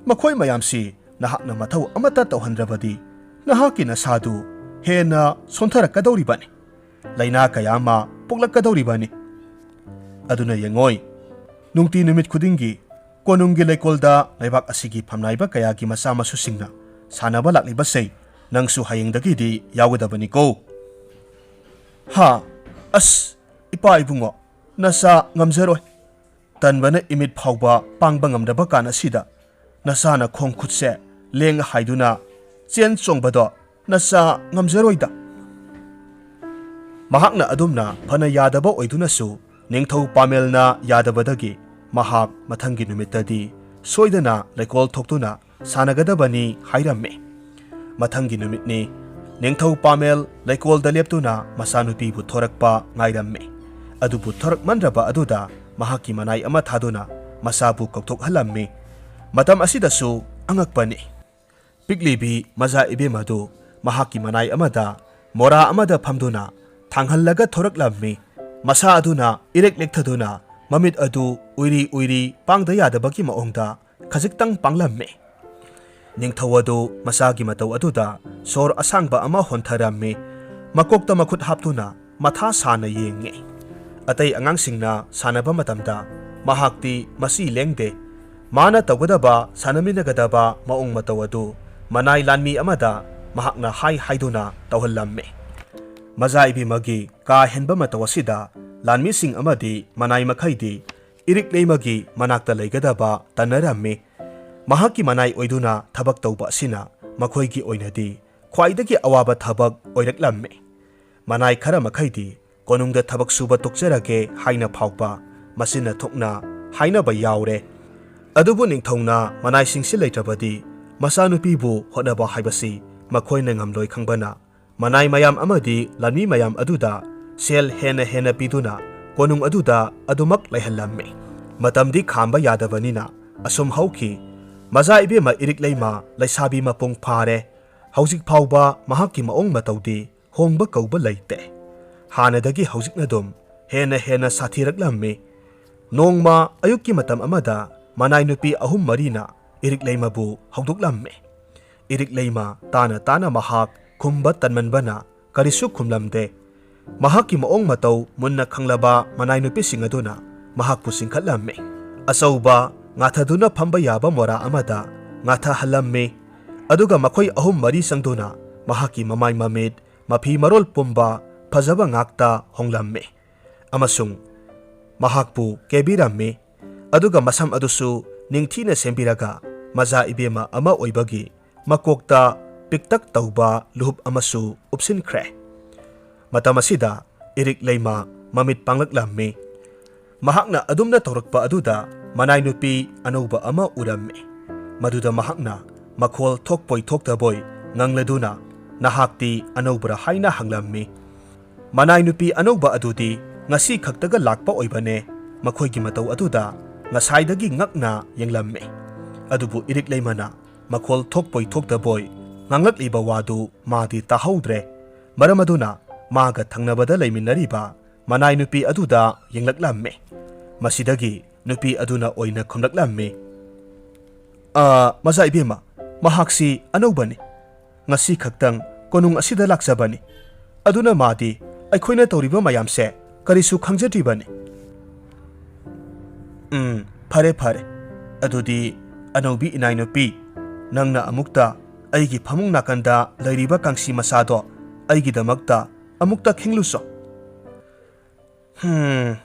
ꯃꯈꯣꯏ ꯃꯌꯥꯝꯁꯤ ꯅꯍꯥꯛꯅ ꯃꯊꯧ ꯑꯃꯠꯇ ꯇꯧꯍꯟꯗ꯭ꯔꯕꯗꯤ ꯅꯍꯥꯛꯀꯤ ꯅꯁꯥꯗꯨ ꯍꯦꯟꯅ ꯁꯣꯟꯊꯔꯛꯀꯗꯧꯔꯤꯕꯅꯤ꯫ ꯂꯥꯏꯅꯥ ꯀꯌꯥ ꯑꯃ ꯄꯣꯛꯂꯛꯀꯗꯧꯔꯤꯕꯅꯤ꯫ ꯑꯗꯨꯅ ꯌꯦꯡꯉꯣꯏ, ꯅꯨꯡꯇꯤ ꯅꯨꯃꯤꯠ ꯈꯨꯗꯤꯡꯒꯤ ꯀꯣꯅꯨꯡꯒꯤ ꯂꯩꯀꯣꯜꯗ ꯂꯩꯕꯥꯛ ꯑꯁꯤꯒꯤ ꯐꯝꯅꯥꯏꯕ ꯀꯌꯥꯒꯤ ꯃꯆꯥ ꯃꯁꯨꯁꯤꯡꯅ ꯁꯥꯟꯅꯕ ꯂꯥꯛꯂꯤꯕꯁꯦ ꯅꯪꯁꯨ ꯍꯌꯦꯡꯗꯒꯤꯗꯤ ꯌꯥꯎꯒꯗꯕꯅꯤꯀꯣ꯫" "ꯍꯥ? ꯑꯁ, ꯏꯄꯥ ꯏꯕꯨꯡꯉꯣ, ꯅꯆꯥ ꯉꯝꯖꯔꯣꯏ꯫ ꯇꯟꯕꯅ ꯏꯃꯤꯠ ꯐꯥꯎꯕ ꯄꯥꯡꯕ ꯉꯝꯗꯕ ꯀꯥꯟ ꯑꯁꯤꯗ ꯅꯆꯥꯅ ꯈꯣꯡ ꯈꯨꯠꯁꯦ ꯂꯦꯡ ꯍꯥꯏꯗꯨꯅ ꯆꯦꯟ ꯆꯣꯡꯕꯗꯣ ꯅꯆꯥ ꯉꯝꯖꯔꯣꯏꯗ꯫" ꯃꯍꯥꯛꯅ ꯑꯗꯨꯝꯅ ꯐꯅ ꯌꯥꯗꯕ ꯑꯣꯏꯗꯨꯅꯁꯨ ꯅꯤꯡꯊꯧ ꯄꯥꯃꯦꯜꯅ ꯌꯥꯗꯕꯗꯒꯤ ꯃꯍꯥꯛ ꯃꯊꯪꯒꯤ ꯅꯨꯃꯤꯠꯇꯗꯤ ꯁꯣꯏꯗꯅ ꯂꯩꯀꯣꯜ ꯊꯣꯛꯇꯨꯅ ꯁꯥꯟꯅꯒꯗꯕꯅꯤ ꯍꯥꯏꯔꯝꯃꯤ꯫ ꯃꯊꯪꯒꯤ ꯅꯨꯃꯤꯠꯅꯤ꯫ ꯅꯤꯡꯊꯧ ꯄꯥꯃꯦꯜ ꯂꯩꯀꯣꯜꯗ ꯂꯦꯞꯇꯨꯅ ꯃꯆꯥꯅꯨꯄꯤꯕꯨ ꯊꯣꯔꯛꯄ ꯉꯥꯏꯔꯝꯃꯤ꯫ ꯑꯗꯨꯕꯨ ꯊꯣꯔꯛꯃꯟꯗ꯭ꯔꯕ ꯑꯗꯨꯗ ꯃꯍꯥꯛꯀꯤ ꯃꯅꯥꯏ ꯑꯃ ꯊꯥꯗꯨꯅ ꯃꯆꯥꯕꯨ ꯀꯧꯊꯣꯛꯍꯜꯂꯝꯃꯤ꯫ ꯃꯇꯝ ꯑꯁꯤꯗꯁꯨ ꯑꯉꯛꯄꯅꯤ꯫ ꯄꯤꯛꯂꯤꯕꯤ ꯃꯆꯥ ꯏꯕꯦꯝ ꯑꯗꯨ ꯃꯍꯥꯛꯀꯤ ꯃꯅꯥꯏ ꯑꯃꯗ ꯃꯣꯔꯥ ꯑꯃꯗ ꯐꯝꯗꯨꯅ ꯊꯥꯡꯍꯜꯂꯒ ꯊꯣꯔꯛꯂꯝꯃꯤ꯫ ꯃꯁꯥ ꯑꯗꯨꯅ ꯏꯔꯦꯛ ꯂꯦꯛꯊꯗꯨꯅ ꯃꯃꯤꯠ ꯑꯗꯨ ꯎꯏꯔꯤ ꯎꯏꯔꯤ ꯄꯥꯡꯗ ꯌꯥꯗꯕꯒꯤ ꯃꯑꯣꯡꯗ ꯈꯖꯤꯛꯇꯪ ꯄꯥꯡꯂꯝꯃꯤ꯫ ꯅꯤꯡꯊꯧ ꯑꯗꯨ ꯃꯆꯥꯒꯤ ꯃꯇꯧ ꯑꯗꯨꯗ ꯁꯣꯔ ꯑꯁꯥꯡꯕ ꯑꯃ ꯍꯣꯟꯊꯔꯝꯃꯤ꯫ ꯃꯀꯣꯛꯇ ꯃꯈꯨꯠ ꯍꯥꯞꯇꯨꯅ ꯃꯊꯥ ꯁꯥꯅ ꯌꯦꯡꯉꯤ꯫ ꯑꯇꯩ ꯑꯉꯥꯡꯁꯤꯡꯅ ꯁꯥꯟꯅꯕ ꯃꯇꯝꯗ ꯃꯍꯥꯛꯇꯤ ꯃꯁꯤ ꯂꯦꯡꯗꯦ꯫ ꯃꯥꯅ ꯇꯧꯒꯗꯕ, ꯁꯥꯟꯅꯃꯤꯟꯅꯒꯗꯕ ꯃꯑꯣꯡ ꯃꯇꯧ ꯑꯗꯨ ꯃꯅꯥꯏ ꯂꯥꯟꯃꯤ ꯑꯃꯗ ꯃꯍꯥꯛꯅ ꯍꯥꯏ ꯍꯥꯏꯗꯨꯅ ꯇꯧꯍꯜꯂꯝꯃꯤ꯫ ꯃꯆꯥ ꯏꯕꯦꯝꯃꯒꯤ ꯀꯥ ꯍꯦꯟꯕ ꯃꯇꯧ ꯑꯁꯤꯗ ꯂꯥꯟꯃꯤꯁꯤꯡ ꯑꯃꯗꯤ ꯃꯅꯥꯏ ꯃꯈꯩꯗꯤ ꯏꯔꯤꯛ ꯂꯩꯃꯒꯤ ꯃꯅꯥꯛꯇ ꯂꯩꯒꯗꯕ ꯇꯟꯅꯔꯝꯃꯤ꯫ ꯃꯍꯥꯛꯀꯤ ꯃꯅꯥꯏ ꯑꯣꯏꯗꯨꯅ ꯊꯕꯛ ꯇꯧꯕ ꯑꯁꯤꯅ ꯃꯈꯣꯏꯒꯤ ꯑꯣꯏꯅꯗꯤ ꯈ꯭ꯋꯥꯏꯗꯒꯤ ꯑꯋꯥꯕ ꯊꯕꯛ ꯑꯣꯏꯔꯛꯂꯝꯃꯤ꯫ ꯃꯅꯥꯏ ꯈꯔ ꯃꯈꯩꯗꯤ ꯀꯣꯅꯨꯡꯗ ꯊꯕꯛ ꯁꯨꯕ ꯇꯣꯛꯆꯔꯒꯦ ꯍꯥꯏꯅ ꯐꯥꯎꯕ ꯃꯆꯤꯟꯅ ꯊꯣꯛꯅ ꯍꯥꯏꯅꯕ ꯌꯥꯎꯔꯦ꯫ ꯑꯗꯨꯕꯨ ꯅꯤꯡꯊꯧꯅ ꯃꯅꯥꯏꯁꯤꯡꯁꯤ ꯂꯩꯇ꯭ꯔꯕꯗꯤ ꯃꯆꯥꯅꯨꯄꯤꯕꯨ ꯍꯣꯠꯅꯕ ꯍꯥꯏꯕꯁꯤ ꯃꯈꯣꯏꯅ ꯉꯝꯂꯣꯏ ꯈꯪꯕꯅ ꯃꯅꯥꯏ ꯃꯌꯥꯝ ꯑꯃꯗꯤ ꯂꯥꯟꯃꯤ ꯃꯌꯥꯝ ꯑꯗꯨꯗ ꯁꯦꯜ ꯍꯦꯟꯅ ꯍꯦꯟꯅ ꯄꯤꯗꯨꯅ ꯀꯣꯅꯨꯡ ꯑꯗꯨꯗ ꯑꯗꯨꯃꯛ ꯂꯩꯍꯜꯂꯝꯃꯤ꯫ ꯃꯇꯝꯗꯤ ꯈꯥꯝꯕ ꯌꯥꯗꯕꯅꯤꯅ ꯑꯁꯨꯝ ꯍꯧꯈꯤ꯫ ꯃꯆꯥ ꯏꯕꯦꯝꯃ ꯏꯔꯤꯛ ꯂꯩꯃ ꯂꯩꯁꯥꯕꯤ ꯃꯄꯨꯡ ꯐꯥꯔꯦ꯫ ꯍꯧꯖꯤꯛ ꯐꯥꯎꯕ ꯃꯍꯥꯛꯀꯤ ꯃꯑꯣꯡ ꯃꯇꯧꯗꯤ ꯍꯣꯡꯕ ꯀꯧꯕ ꯂꯩꯇꯦ꯫ ꯍꯥꯟꯅꯗꯒꯤ ꯍꯧꯖꯤꯛꯅ ꯑꯗꯨꯝ ꯍꯦꯟꯅ ꯍꯦꯟꯅ ꯁꯥꯊꯤꯔꯛꯂꯝꯃꯤ꯫ ꯅꯣꯡꯃ ꯑꯌꯨꯛꯀꯤ ꯃꯇꯝ ꯑꯃꯗ ꯃꯅꯥꯏ ꯅꯨꯄꯤ ꯑꯍꯨꯝ ꯃꯔꯤꯅ ꯏꯔꯤꯛ ꯂꯩꯃꯕꯨ ꯍꯧꯗꯣꯛꯂꯝꯃꯤ꯫ ꯏꯔꯤꯛ ꯂꯩꯃ ꯇꯥꯅ ꯇꯥꯅ ꯃꯍꯥꯛ ꯈꯨꯝꯕ ꯇꯟꯃꯟꯕꯅ ꯀꯔꯤꯁꯨ ꯈꯨꯝꯂꯝꯗꯦ꯫ ꯃꯍꯥꯛꯀꯤ ꯃꯑꯣꯡ ꯃꯇꯧ ꯃꯨꯟꯅ ꯈꯪꯂꯕ ꯃꯅꯥꯏ ꯅꯨꯄꯤꯁꯤꯡ ꯑꯗꯨꯅ ꯃꯍꯥꯛꯄꯨ ꯆꯤꯡꯈꯠꯂꯝꯃꯤ꯫ ꯑꯆꯧꯕ ꯉꯥꯊꯗꯨꯅ ꯐꯝꯕ ꯌꯥꯕ ꯃꯣꯔꯥ ꯑꯃꯗ ꯉꯥꯊꯍꯜꯂꯝꯃꯤ꯫ ꯑꯗꯨꯒ ꯃꯈꯣꯏ ꯑꯍꯨꯝ ꯃꯔꯤ ꯆꯪꯗꯨꯅ ꯃꯍꯥꯛꯀꯤ ꯃꯃꯥꯏ ꯃꯃꯤꯠ, ꯃꯐꯤ ꯃꯔꯣꯜ ꯄꯨꯝꯕ ꯐꯖꯕ ꯉꯥꯛꯇ ꯍꯣꯡꯂꯝꯃꯤ꯫ ꯑꯃꯁꯨꯡ ꯃꯍꯥꯛꯄꯨ ꯀꯦꯕꯤꯔꯝꯃꯤ꯫ ꯑꯗꯨꯒ ꯃꯁꯝ ꯑꯗꯨꯁꯨ ꯅꯤꯡꯊꯤꯅ ꯁꯦꯝꯕꯤꯔꯒ ꯃꯆꯥ ꯏꯕꯦꯝꯃ ꯑꯃ ꯑꯣꯏꯕꯒꯤ ꯃꯀꯣꯛꯇ ꯄꯤꯛꯇꯛ ꯇꯧꯕ ꯂꯨꯍꯨꯞ ꯑꯃꯁꯨ ꯎꯞꯁꯤꯟꯈ꯭ꯔꯦ꯫ ꯃꯇꯝ ꯑꯁꯤꯗ ꯏꯔꯤꯛ ꯂꯩꯃ ꯃꯃꯤꯠ ꯄꯥꯡꯂꯛꯂꯝꯃꯤ꯫ ꯃꯍꯥꯛꯅ ꯑꯗꯨꯝꯅ ꯇꯧꯔꯛꯄ ꯑꯗꯨꯗ ꯃꯅꯥꯏ ꯅꯨꯄꯤ ꯑꯅꯧꯕ ꯑꯃ ꯎꯔꯝꯃꯤ꯫ ꯃꯗꯨꯗ ꯃꯍꯥꯛꯅ ꯃꯈꯣꯜ ꯊꯣꯛꯄꯣꯏ ꯊꯣꯛꯇꯕꯣꯏ ꯉꯪꯂꯗꯨꯅ, "ꯅꯍꯥꯛꯇꯤ ꯑꯅꯧꯕꯔꯥ?" ꯍꯥꯏꯅ ꯍꯪꯂꯝꯃꯤ꯫ ꯃꯅꯥꯏ ꯅꯨꯄꯤ ꯑꯅꯧꯕ ꯑꯗꯨꯗꯤ ꯉꯁꯤ ꯈꯛꯇꯒ ꯂꯥꯛꯄ ꯑꯣꯏꯕꯅꯦ꯫ ꯃꯈꯣꯏꯒꯤ ꯃꯇꯧ ꯑꯗꯨꯗ ꯉꯁꯥꯏꯗꯒꯤ ꯉꯛꯅ ꯌꯦꯡꯂꯝꯃꯦ꯫ ꯑꯗꯨꯕꯨ ꯏꯔꯤꯛ ꯂꯩꯃꯅ ꯃꯈꯣꯜ ꯊꯣꯛꯄꯣꯏ ꯊꯣꯛꯇꯕꯣꯏ ꯉꯥꯡꯂꯛꯂꯤꯕ ꯋꯥꯗꯨ ꯃꯥꯗꯤ ꯇꯥꯍꯧꯗ꯭ꯔꯦ꯫ ꯃꯔꯝ ꯑꯗꯨꯅ ꯃꯥꯒ ꯊꯪꯅꯕꯗ ꯂꯩꯃꯤꯟꯅꯔꯤꯕ ꯃꯅꯥꯏ ꯅꯨꯄꯤ ꯑꯗꯨꯗ ꯌꯦꯡꯂꯛꯂꯝꯃꯤ꯫ ꯃꯁꯤꯗꯒꯤ ꯅꯨꯄꯤ ꯑꯗꯨꯅ ꯑꯣꯏꯅ ꯈꯨꯝꯂꯛꯂꯝꯃꯤ, "ꯑ, ꯃꯆꯥ ꯏꯕꯦꯝꯃ, ꯃꯍꯥꯛꯁꯤ ꯑꯅꯧꯕꯅꯤ꯫ ꯉꯁꯤ ꯈꯛꯇꯪ ꯀꯣꯅꯨꯡ ꯑꯁꯤꯗ ꯂꯥꯛꯆꯕꯅꯤ꯫ ꯑꯗꯨꯅ ꯃꯥꯗꯤ ꯑꯩꯈꯣꯏꯅ ꯇꯧꯔꯤꯕ ꯃꯌꯥꯝꯁꯦ ꯀꯔꯤꯁꯨ ꯈꯪꯖꯗ꯭ꯔꯤꯕꯅꯤ꯫" "ꯎꯝ, ꯐꯔꯦ, ꯐꯔꯦ꯫ ꯑꯗꯨꯗꯤ ꯑꯅꯧꯕꯤ ꯏꯅꯥꯏ ꯅꯨꯄꯤ, ꯅꯪꯅ ꯑꯃꯨꯛꯇ ꯑꯩꯒꯤ ꯐꯃꯨꯡ ꯅꯥꯀꯟꯗ ꯂꯩꯔꯤꯕ ꯀꯥꯡꯁꯤ ꯃꯆꯥꯗꯣ ꯑꯩꯒꯤꯗꯃꯛꯇ ꯑꯃꯨꯛꯇ ꯈꯤꯡꯂꯨꯆꯣ꯫" "ꯍꯝ,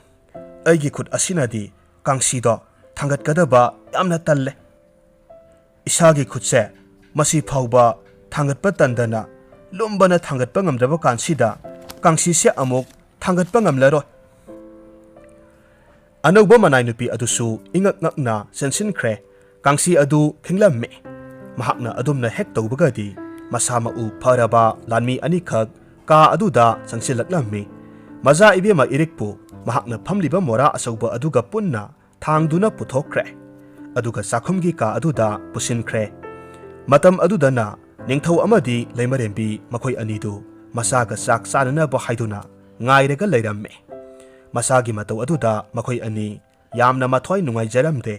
ꯑꯩꯒꯤ ꯈꯨꯠ ꯑꯁꯤꯅꯗꯤ ꯀꯥꯡꯁꯤꯗꯣ ꯊꯥꯡꯒꯠꯀꯗꯕ ꯌꯥꯝꯅ ꯇꯜꯂꯦ꯫ ꯏꯁꯥꯒꯤ ꯈꯨꯠꯁꯦ ꯃꯁꯤ ꯐꯥꯎꯕ ꯊꯥꯡꯒꯠꯄ ꯇꯟꯗꯅ ꯂꯨꯝꯕꯅ ꯊꯥꯡꯒꯠꯄ ꯉꯝꯗ꯭ꯔꯕ ꯀꯥꯟꯁꯤꯗ ꯀꯥꯡꯁꯤꯁꯦ ꯑꯃꯨꯛ ꯊꯥꯡꯒꯠꯄ ꯉꯝꯂꯔꯣꯏ꯫" ꯑꯅꯧꯕ ꯃꯅꯥꯏ ꯅꯨꯄꯤ ꯑꯗꯨꯁꯨ ꯏꯉꯛ ꯉꯛꯅ ꯆꯦꯟꯁꯤꯟꯈ꯭ꯔꯦ꯫ ꯀꯥꯡꯁꯤ ꯑꯗꯨ ꯈꯤꯡꯂꯝꯃꯤ꯫ ꯃꯍꯥꯛꯅ ꯑꯗꯨꯝꯅ ꯍꯦꯛ ꯇꯧꯕꯒꯗꯤ ꯃꯁꯥ ꯃꯎ ꯐꯔꯕ ꯂꯥꯟꯃꯤ ꯑꯅꯤꯈꯛ ꯀꯥ ꯑꯗꯨꯗ ꯆꯪꯁꯤꯜꯂꯛꯂꯝꯃꯤ꯫ ꯃꯆꯥ ꯏꯕꯦꯝꯃ ꯏꯔꯤꯛꯄꯨ ꯃꯍꯥꯛꯅ ꯐꯝꯂꯤꯕ ꯃꯣꯔꯥ ꯑꯆꯧꯕ ꯑꯗꯨꯒ ꯄꯨꯟꯅ ꯊꯥꯡꯗꯨꯅ ꯄꯨꯊꯣꯛꯈ꯭ꯔꯦ꯫ ꯑꯗꯨꯒ ꯆꯥꯛꯈꯨꯝꯒꯤ ꯀꯥ ꯑꯗꯨꯗ ꯄꯨꯁꯤꯟꯈ꯭ꯔꯦ꯫ ꯃꯇꯝ ꯑꯗꯨꯗꯅ ꯅꯤꯡꯊꯧ ꯑꯃꯗꯤ ꯂꯩꯃꯔꯦꯝꯕꯤ ꯃꯈꯣꯏ ꯑꯅꯤꯗꯨ ꯃꯆꯥꯒ ꯆꯥꯛ ꯆꯥꯅꯅꯕ ꯍꯥꯏꯗꯨꯅ ꯉꯥꯏꯔꯒ ꯂꯩꯔꯝꯃꯤ꯫ ꯃꯆꯥꯒꯤ ꯃꯇꯧ ꯑꯗꯨꯗ ꯃꯈꯣꯏ ꯑꯅꯤ ꯌꯥꯝꯅ ꯃꯊ꯭ꯋꯥꯏ ꯅꯨꯡꯉꯥꯏꯖꯔꯝꯗꯦ꯫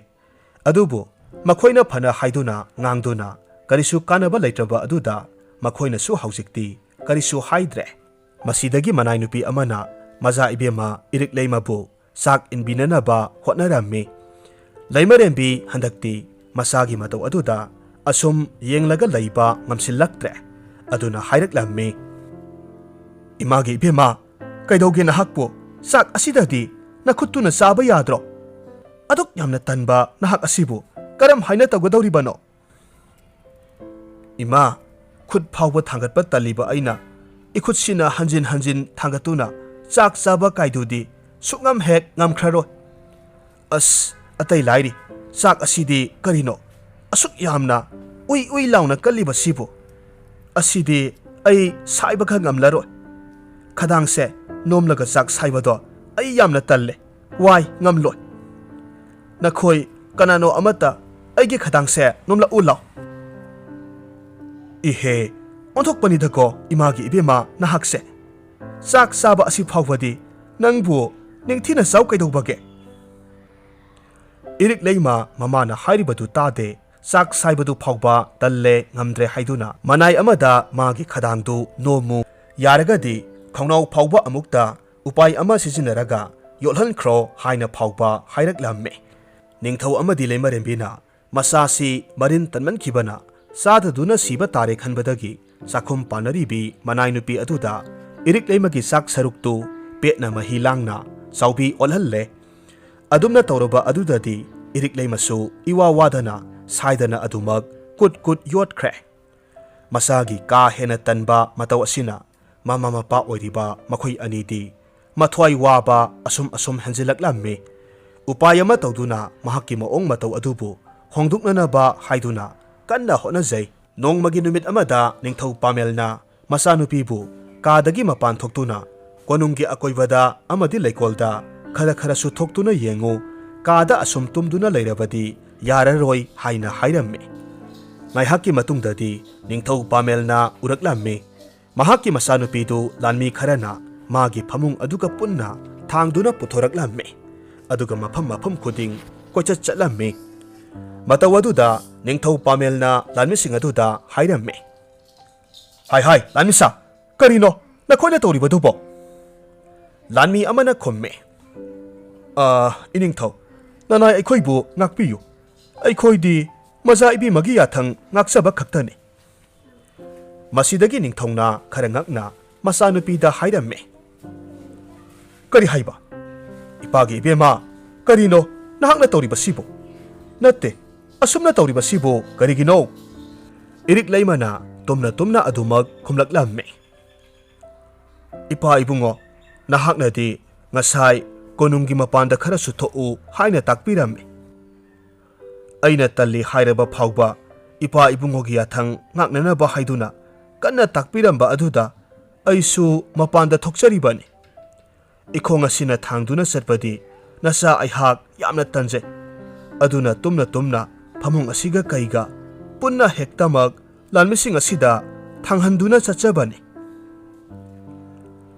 ꯑꯗꯨꯕꯨ ꯃꯈꯣꯏꯅ ꯐꯅ ꯍꯥꯏꯗꯨꯅ ꯉꯥꯡꯗꯨꯅ ꯀꯔꯤꯁꯨ ꯀꯥꯟꯅꯕ ꯂꯩꯇ꯭ꯔꯕ ꯑꯗꯨꯗ ꯃꯈꯣꯏꯅꯁꯨ ꯍꯧꯖꯤꯛꯇꯤ ꯀꯔꯤꯁꯨ ꯍꯥꯏꯗ꯭ꯔꯦ꯫ ꯃꯁꯤꯗꯒꯤ ꯃꯅꯥꯏ ꯅꯨꯄꯤ ꯑꯃꯅ ꯃꯆꯥ ꯏꯕꯦꯝꯃ ꯏꯔꯤꯛ ꯂꯩꯃꯕꯨ ꯆꯥꯛ ꯏꯟꯕꯤꯅꯅꯕ ꯍꯣꯠꯅꯔꯝꯃꯤ꯫ ꯂꯩꯃꯔꯦꯝꯕꯤ ꯍꯟꯗꯛꯇꯤ ꯃꯆꯥꯒꯤ ꯃꯇꯧ ꯑꯗꯨꯗ ꯑꯁꯨꯝ ꯌꯦꯡꯂꯒ ꯂꯩꯕ ꯉꯝꯁꯤꯜꯂꯛꯇ꯭ꯔꯦ꯫ ꯑꯗꯨꯅ ꯍꯥꯏꯔꯛꯂꯝꯃꯤ, "ꯏꯃꯥꯒꯤ ꯏꯕꯦꯝꯃ, ꯀꯩꯗꯧꯒꯦ ꯅꯍꯥꯛꯄꯨ? ꯆꯥꯛ ꯑꯁꯤꯗꯗꯤ ꯅꯈꯨꯠꯇꯨꯅ ꯆꯥꯕ ꯌꯥꯗ꯭ꯔꯣ? ꯑꯗꯨꯛ ꯌꯥꯝꯅ ꯇꯟꯕ ꯅꯍꯥꯛ ꯑꯁꯤꯕꯨ ꯀꯔꯝ ꯍꯥꯏꯅ ꯇꯧꯒꯗꯧꯔꯤꯕꯅꯣ?" "ꯏꯃꯥ, ꯈꯨꯠ ꯐꯥꯎꯕ ꯊꯥꯡꯒꯠꯄ ꯇꯜꯂꯤꯕ ꯑꯩꯅ ꯏꯈꯨꯠꯁꯤꯅ ꯍꯟꯖꯤꯟ ꯍꯟꯖꯤꯟ ꯊꯥꯡꯒꯠꯇꯨꯅ ꯆꯥꯛ ꯆꯥꯕ ꯀꯥꯏꯗꯨꯗꯤ ꯁꯨꯛꯉꯝ ꯍꯦꯛ ꯉꯝꯈ꯭ꯔꯔꯣꯏ꯫ ꯑꯁ, ꯑꯇꯩ ꯂꯥꯏꯔꯤ, ꯆꯥꯛ ꯑꯁꯤꯗꯤ ꯀꯔꯤꯅꯣ ꯑꯁꯨꯛ ꯌꯥꯝꯅ ꯎꯏ ꯎꯏ ꯂꯥꯎꯅ ꯀꯜꯂꯤꯕꯁꯤꯕꯨ? ꯑꯁꯤꯗꯤ ꯑꯩ ꯁꯥꯏꯕ ꯈꯛ ꯉꯝꯂꯔꯣꯏ꯫ ꯈꯗꯥꯡꯁꯦ ꯅꯣꯝꯂꯒ ꯆꯥꯛ ꯁꯥꯏꯕꯗꯣ ꯑꯩ ꯌꯥꯝꯅ ꯇꯜꯂꯦ꯫ ꯋꯥꯏ, ꯉꯝꯂꯣꯏ꯫ ꯅꯈꯣꯏ ꯀꯅꯥꯅꯣ ꯑꯃꯠꯇ ꯑꯩꯒꯤ ꯈꯗꯥꯡꯁꯦ ꯅꯣꯝꯂꯛꯎ ꯂꯥꯎ꯫ ꯏꯍꯦ, ꯑꯣꯟꯊꯣꯛꯄꯅꯤꯗꯀꯣ ꯏꯃꯥꯒꯤ ꯏꯕꯦꯝꯃ ꯅꯍꯥꯛꯁꯦ꯫ ꯆꯥꯛ ꯆꯥꯕ ꯑꯁꯤ ꯐꯥꯎꯕꯗꯤ ꯅꯪꯕꯨ ꯅꯤꯡꯊꯤꯅ ꯆꯥꯎ ꯀꯩꯗꯧꯕꯒꯦ? ꯏꯔꯤꯛ ꯂꯩꯃ ꯃꯃꯥꯅ ꯍꯥꯏꯔꯤꯕꯗꯨ ꯇꯥꯗꯦ꯫ ꯆꯥꯛ ꯁꯥꯏꯕꯗꯨ ꯐꯥꯎꯕ ꯇꯜꯂꯦ, ꯉꯝꯗ꯭ꯔꯦ ꯍꯥꯏꯗꯨꯅ ꯃꯅꯥꯏ ꯑꯃꯗ ꯃꯥꯒꯤ ꯈꯗꯥꯡꯗꯨ ꯅꯣꯝꯃꯨ, ꯌꯥꯔꯒꯗꯤ ꯈꯣꯡꯅꯥꯎ ꯐꯥꯎꯕ ꯑꯃꯨꯛꯇ ꯎꯄꯥꯏ ꯑꯃ ꯁꯤꯖꯤꯟꯅꯔꯒ ꯌꯣꯠꯍꯟꯈ꯭ꯔꯣ ꯍꯥꯏꯅ ꯐꯥꯎꯕ ꯍꯥꯏꯔꯛꯂꯝꯃꯤ꯫ ꯅꯤꯡꯊꯧ ꯑꯃꯗꯤ ꯂꯩꯃꯔꯦꯝꯕꯤꯅ ꯃꯆꯥꯁꯤ ꯃꯔꯤꯟ ꯇꯟꯃꯟꯈꯤꯕꯅ ꯆꯥꯗꯗꯨꯅ ꯁꯤꯕ ꯇꯥꯔꯦ ꯈꯟꯕꯗꯒꯤ ꯆꯥꯛꯈꯨꯝ ꯄꯥꯟꯅꯔꯤꯕꯤ ꯃꯅꯥꯏ ꯅꯨꯄꯤ ꯑꯗꯨꯗ ꯏꯔꯤꯛ ꯂꯩꯃꯒꯤ ꯆꯥꯛ ꯁꯔꯨꯛꯇꯨ ꯄꯦꯠꯅ ꯃꯍꯤ ꯂꯥꯡꯅ ꯆꯥꯎꯕꯤ ꯑꯣꯜꯍꯜꯂꯦ꯫ ꯑꯗꯨꯝꯅ ꯇꯧꯔꯕ ꯑꯗꯨꯗꯗꯤ ꯏꯔꯤꯛ ꯂꯩꯃꯁꯨ ꯏꯋꯥ ꯋꯥꯗꯅ ꯁꯥꯏꯗꯅ ꯑꯗꯨꯃꯛ ꯀꯨꯠ ꯀꯨꯠ ꯌꯣꯠꯈ꯭ꯔꯦ꯫ ꯃꯆꯥꯒꯤ ꯀꯥ ꯍꯦꯟꯅ ꯇꯟꯕ ꯃꯇꯧ ꯑꯁꯤꯅ ꯃꯃꯥ ꯃꯄꯥ ꯑꯣꯏꯔꯤꯕ ꯃꯈꯣꯏ ꯑꯅꯤꯗꯤ ꯃꯊ꯭ꯋꯥꯏ ꯋꯥꯕ ꯑꯁꯨꯝ ꯑꯁꯨꯝ ꯍꯦꯟꯖꯤꯜꯂꯛꯂꯝꯃꯤ꯫ ꯎꯄꯥꯏ ꯑꯃ ꯇꯧꯗꯨꯅ ꯃꯍꯥꯛꯀꯤ ꯃꯑꯣꯡ ꯃꯇꯧ ꯑꯗꯨꯕꯨ ꯍꯣꯡꯗꯣꯛꯅꯅꯕ ꯍꯥꯏꯗꯨꯅ ꯀꯟꯅ ꯍꯣꯠꯅꯖꯩ꯫ ꯅꯣꯡꯃꯒꯤ ꯅꯨꯃꯤꯠ ꯑꯃꯗ ꯅꯤꯡꯊꯧ ꯄꯥꯃꯦꯜꯅ ꯃꯆꯥꯅꯨꯄꯤꯕꯨ ꯀꯥꯗꯒꯤ ꯃꯄꯥꯟ ꯊꯣꯛꯇꯨꯅ ꯀꯣꯅꯨꯡꯒꯤ ꯑꯀꯣꯏꯕꯗ ꯑꯃꯗꯤ ꯂꯩꯀꯣꯜꯗ ꯈꯔ ꯈꯔꯁꯨ ꯊꯣꯛꯇꯨꯅ ꯌꯦꯡꯉꯨ, ꯀꯥꯗ ꯑꯁꯨꯝ ꯇꯨꯝꯗꯨꯅ ꯂꯩꯔꯕꯗꯤ ꯌꯥꯔꯔꯣꯏ ꯍꯥꯏꯅ ꯍꯥꯏꯔꯝꯃꯤ꯫ ꯉꯥꯏꯍꯥꯛꯀꯤ ꯃꯇꯨꯡꯗꯗꯤ ꯅꯤꯡꯊꯧ ꯄꯥꯃꯦꯜꯅ ꯎꯔꯛꯂꯝꯃꯤ꯫ ꯃꯍꯥꯛꯀꯤ ꯃꯆꯥꯅꯨꯄꯤꯗꯨ ꯂꯥꯟꯃꯤ ꯈꯔꯅ ꯃꯥꯒꯤ ꯐꯃꯨꯡ ꯑꯗꯨꯒ ꯄꯨꯟꯅ ꯊꯥꯡꯗꯨꯅ ꯄꯨꯊꯣꯔꯛꯂꯝꯃꯤ, ꯑꯗꯨꯒ ꯃꯐꯝ ꯃꯐꯝ ꯈꯨꯗꯤꯡ ꯀꯣꯏꯆꯠ ꯆꯠꯂꯝꯃꯤ꯫ ꯃꯇꯧ ꯑꯗꯨꯗ ꯅꯤꯡꯊꯧ ꯄꯥꯃꯦꯜꯅ ꯂꯥꯟꯃꯤꯁꯤꯡ ꯑꯗꯨꯗ ꯍꯥꯏꯔꯝꯃꯤ, "ꯍꯥꯏ ꯍꯥꯏ, ꯂꯥꯟꯃꯤꯁꯥ, ꯀꯔꯤꯅꯣ ꯅꯈꯣꯏꯅ ꯇꯧꯔꯤꯕꯗꯨꯕꯣ?" ꯂꯥꯟꯃꯤ ꯑꯃꯅ ꯈꯨꯝꯃꯤ, "ꯑ, ꯏꯅꯤꯡꯊꯧ, ꯅꯅꯥꯏ ꯑꯩꯈꯣꯏꯕꯨ ꯉꯥꯛꯄꯤꯌꯨ꯫ ꯑꯩꯈꯣꯏꯗꯤ ꯃꯆꯥ ꯏꯕꯦꯝꯃꯒꯤ ꯌꯥꯊꯪ ꯉꯥꯛꯆꯕ ꯈꯛꯇꯅꯤ꯫" ꯃꯁꯤꯗꯒꯤ ꯅꯤꯡꯊꯧꯅ ꯈꯔ ꯉꯛꯅ ꯃꯆꯥꯅꯨꯄꯤꯗ ꯍꯥꯏꯔꯝꯃꯤ, "ꯀꯔꯤ ꯍꯥꯏꯕ? ꯏꯄꯥꯒꯤ ꯏꯕꯦꯝꯃ, ꯀꯔꯤꯅꯣ ꯅꯍꯥꯛꯅ ꯇꯧꯔꯤꯕꯁꯤꯕꯨ? ꯅꯠꯇꯦ, ꯑꯁꯨꯝꯅ ꯇꯧꯔꯤꯕꯁꯤꯕꯨ ꯀꯔꯤꯒꯤꯅꯣ?" ꯏꯔꯤꯛ ꯂꯩꯃꯅ ꯇꯨꯝꯅ ꯇꯨꯝꯅ ꯑꯗꯨꯃꯛ ꯈꯨꯝꯂꯛꯂꯝꯃꯤ, "ꯏꯄꯥ ꯏꯕꯨꯡꯉꯣ, ꯅꯍꯥꯛꯅꯗꯤ ꯉꯁꯥꯏ ꯀꯣꯅꯨꯡꯒꯤ ꯃꯄꯥꯟꯗ ꯈꯔꯁꯨ ꯊꯣꯛꯎ ꯍꯥꯏꯅ ꯇꯥꯛꯄꯤꯔꯝꯃꯤ꯫ ꯑꯩꯅ ꯇꯜꯂꯤ ꯍꯥꯏꯔꯕ ꯐꯥꯎꯕ ꯏꯄꯥ ꯏꯕꯨꯡꯉꯣꯒꯤ ꯌꯥꯊꯪ ꯉꯥꯛꯅꯅꯕ ꯍꯥꯏꯗꯨꯅ ꯀꯟꯅ ꯇꯥꯛꯄꯤꯔꯝꯕ ꯑꯗꯨꯗ ꯑꯩꯁꯨ ꯃꯄꯥꯟꯗ ꯊꯣꯛꯆꯔꯤꯕꯅꯤ꯫ ꯏꯈꯣꯡ ꯑꯁꯤꯅ ꯊꯥꯡꯗꯨꯅ ꯆꯠꯄꯗꯤ ꯅꯆꯥ ꯑꯩꯍꯥꯛ ꯌꯥꯝꯅ ꯇꯟꯖꯩ꯫ ꯑꯗꯨꯅ ꯇꯨꯝꯅ ꯇꯨꯝꯅ ꯐꯃꯨꯡ ꯑꯁꯤꯒ ꯀꯩꯒ ꯄꯨꯟꯅ ꯍꯦꯛꯇꯃꯛ ꯂꯥꯟꯃꯤꯁꯤꯡ ꯑꯁꯤꯗ ꯊꯥꯡꯍꯟꯗꯨꯅ ꯆꯠꯆꯕꯅꯤ꯫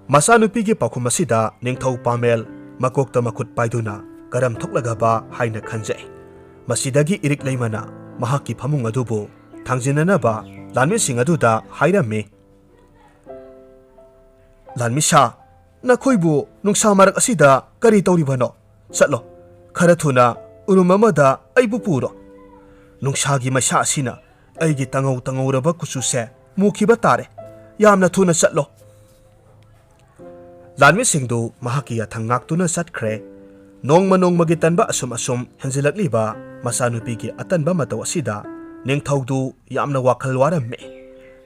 ꯃꯆꯥꯅꯨꯄꯤꯒꯤ ꯄꯥꯎꯈꯨꯝ ꯑꯁꯤꯗ ꯅꯤꯡꯊꯧ ꯄꯥꯃꯦꯜ ꯃꯀꯣꯛꯇ ꯃꯈꯨꯠ ꯄꯥꯏꯗꯨꯅ ꯀꯔꯝ ꯊꯣꯛꯂꯒꯕ ꯍꯥꯏꯅ ꯈꯟꯖꯩ꯫ ꯃꯁꯤꯗꯒꯤ ꯏꯔꯤꯛ ꯂꯩꯃꯅ ꯃꯍꯥꯛꯀꯤ ꯐꯃꯨꯡ ꯑꯗꯨꯕꯨ ꯊꯥꯡꯖꯤꯟꯅꯅꯕ ꯂꯥꯟꯃꯤꯁꯤꯡ ꯑꯗꯨꯗ ꯍꯥꯏꯔꯝꯃꯤ꯫ "ꯂꯥꯟꯃꯤꯁꯥ, ꯅꯈꯣꯏꯕꯨ ꯅꯨꯡꯁꯥ ꯃꯔꯛ ꯑꯁꯤꯗ ꯀꯔꯤ ꯇꯧꯔꯤꯕꯅꯣ? ꯆꯠꯂꯣ, ꯈꯔ ꯊꯨꯅ ꯎꯔꯨꯝ ꯑꯃꯗ ꯑꯩꯕꯨ ꯄꯨꯔꯣ꯫ ꯅꯨꯡꯁꯥꯒꯤ ꯃꯩꯁꯥ ꯑꯁꯤꯅ ꯑꯩꯒꯤ ꯇꯉꯧ ꯇꯉꯧꯔꯕ ꯀꯨꯆꯨꯁꯦ ꯃꯨꯈꯤꯕ ꯇꯥꯔꯦ꯫ ꯌꯥꯝꯅ ꯊꯨꯅ ꯆꯠꯂꯣ꯫" ꯂꯥꯟꯃꯤꯁꯤꯡꯗꯨ ꯃꯍꯥꯛꯀꯤ ꯌꯥꯊꯪ ꯉꯥꯛꯇꯨꯅ ꯆꯠꯈ꯭ꯔꯦ꯫ ꯅꯣꯡꯃ ꯅꯣꯡꯃꯒꯤ ꯇꯟꯕ ꯑꯁꯨꯝ ꯑꯁꯨꯝ ꯍꯦꯟꯖꯤꯜꯂꯛꯂꯤꯕ ꯃꯆꯥꯅꯨꯄꯤꯒꯤ ꯑꯇꯟꯕ ꯃꯇꯧ ꯑꯁꯤꯗ ꯅꯤꯡꯊꯧꯗꯨ ꯌꯥꯝꯅ ꯋꯥꯈꯜ ꯋꯥꯔꯝꯃꯤ꯫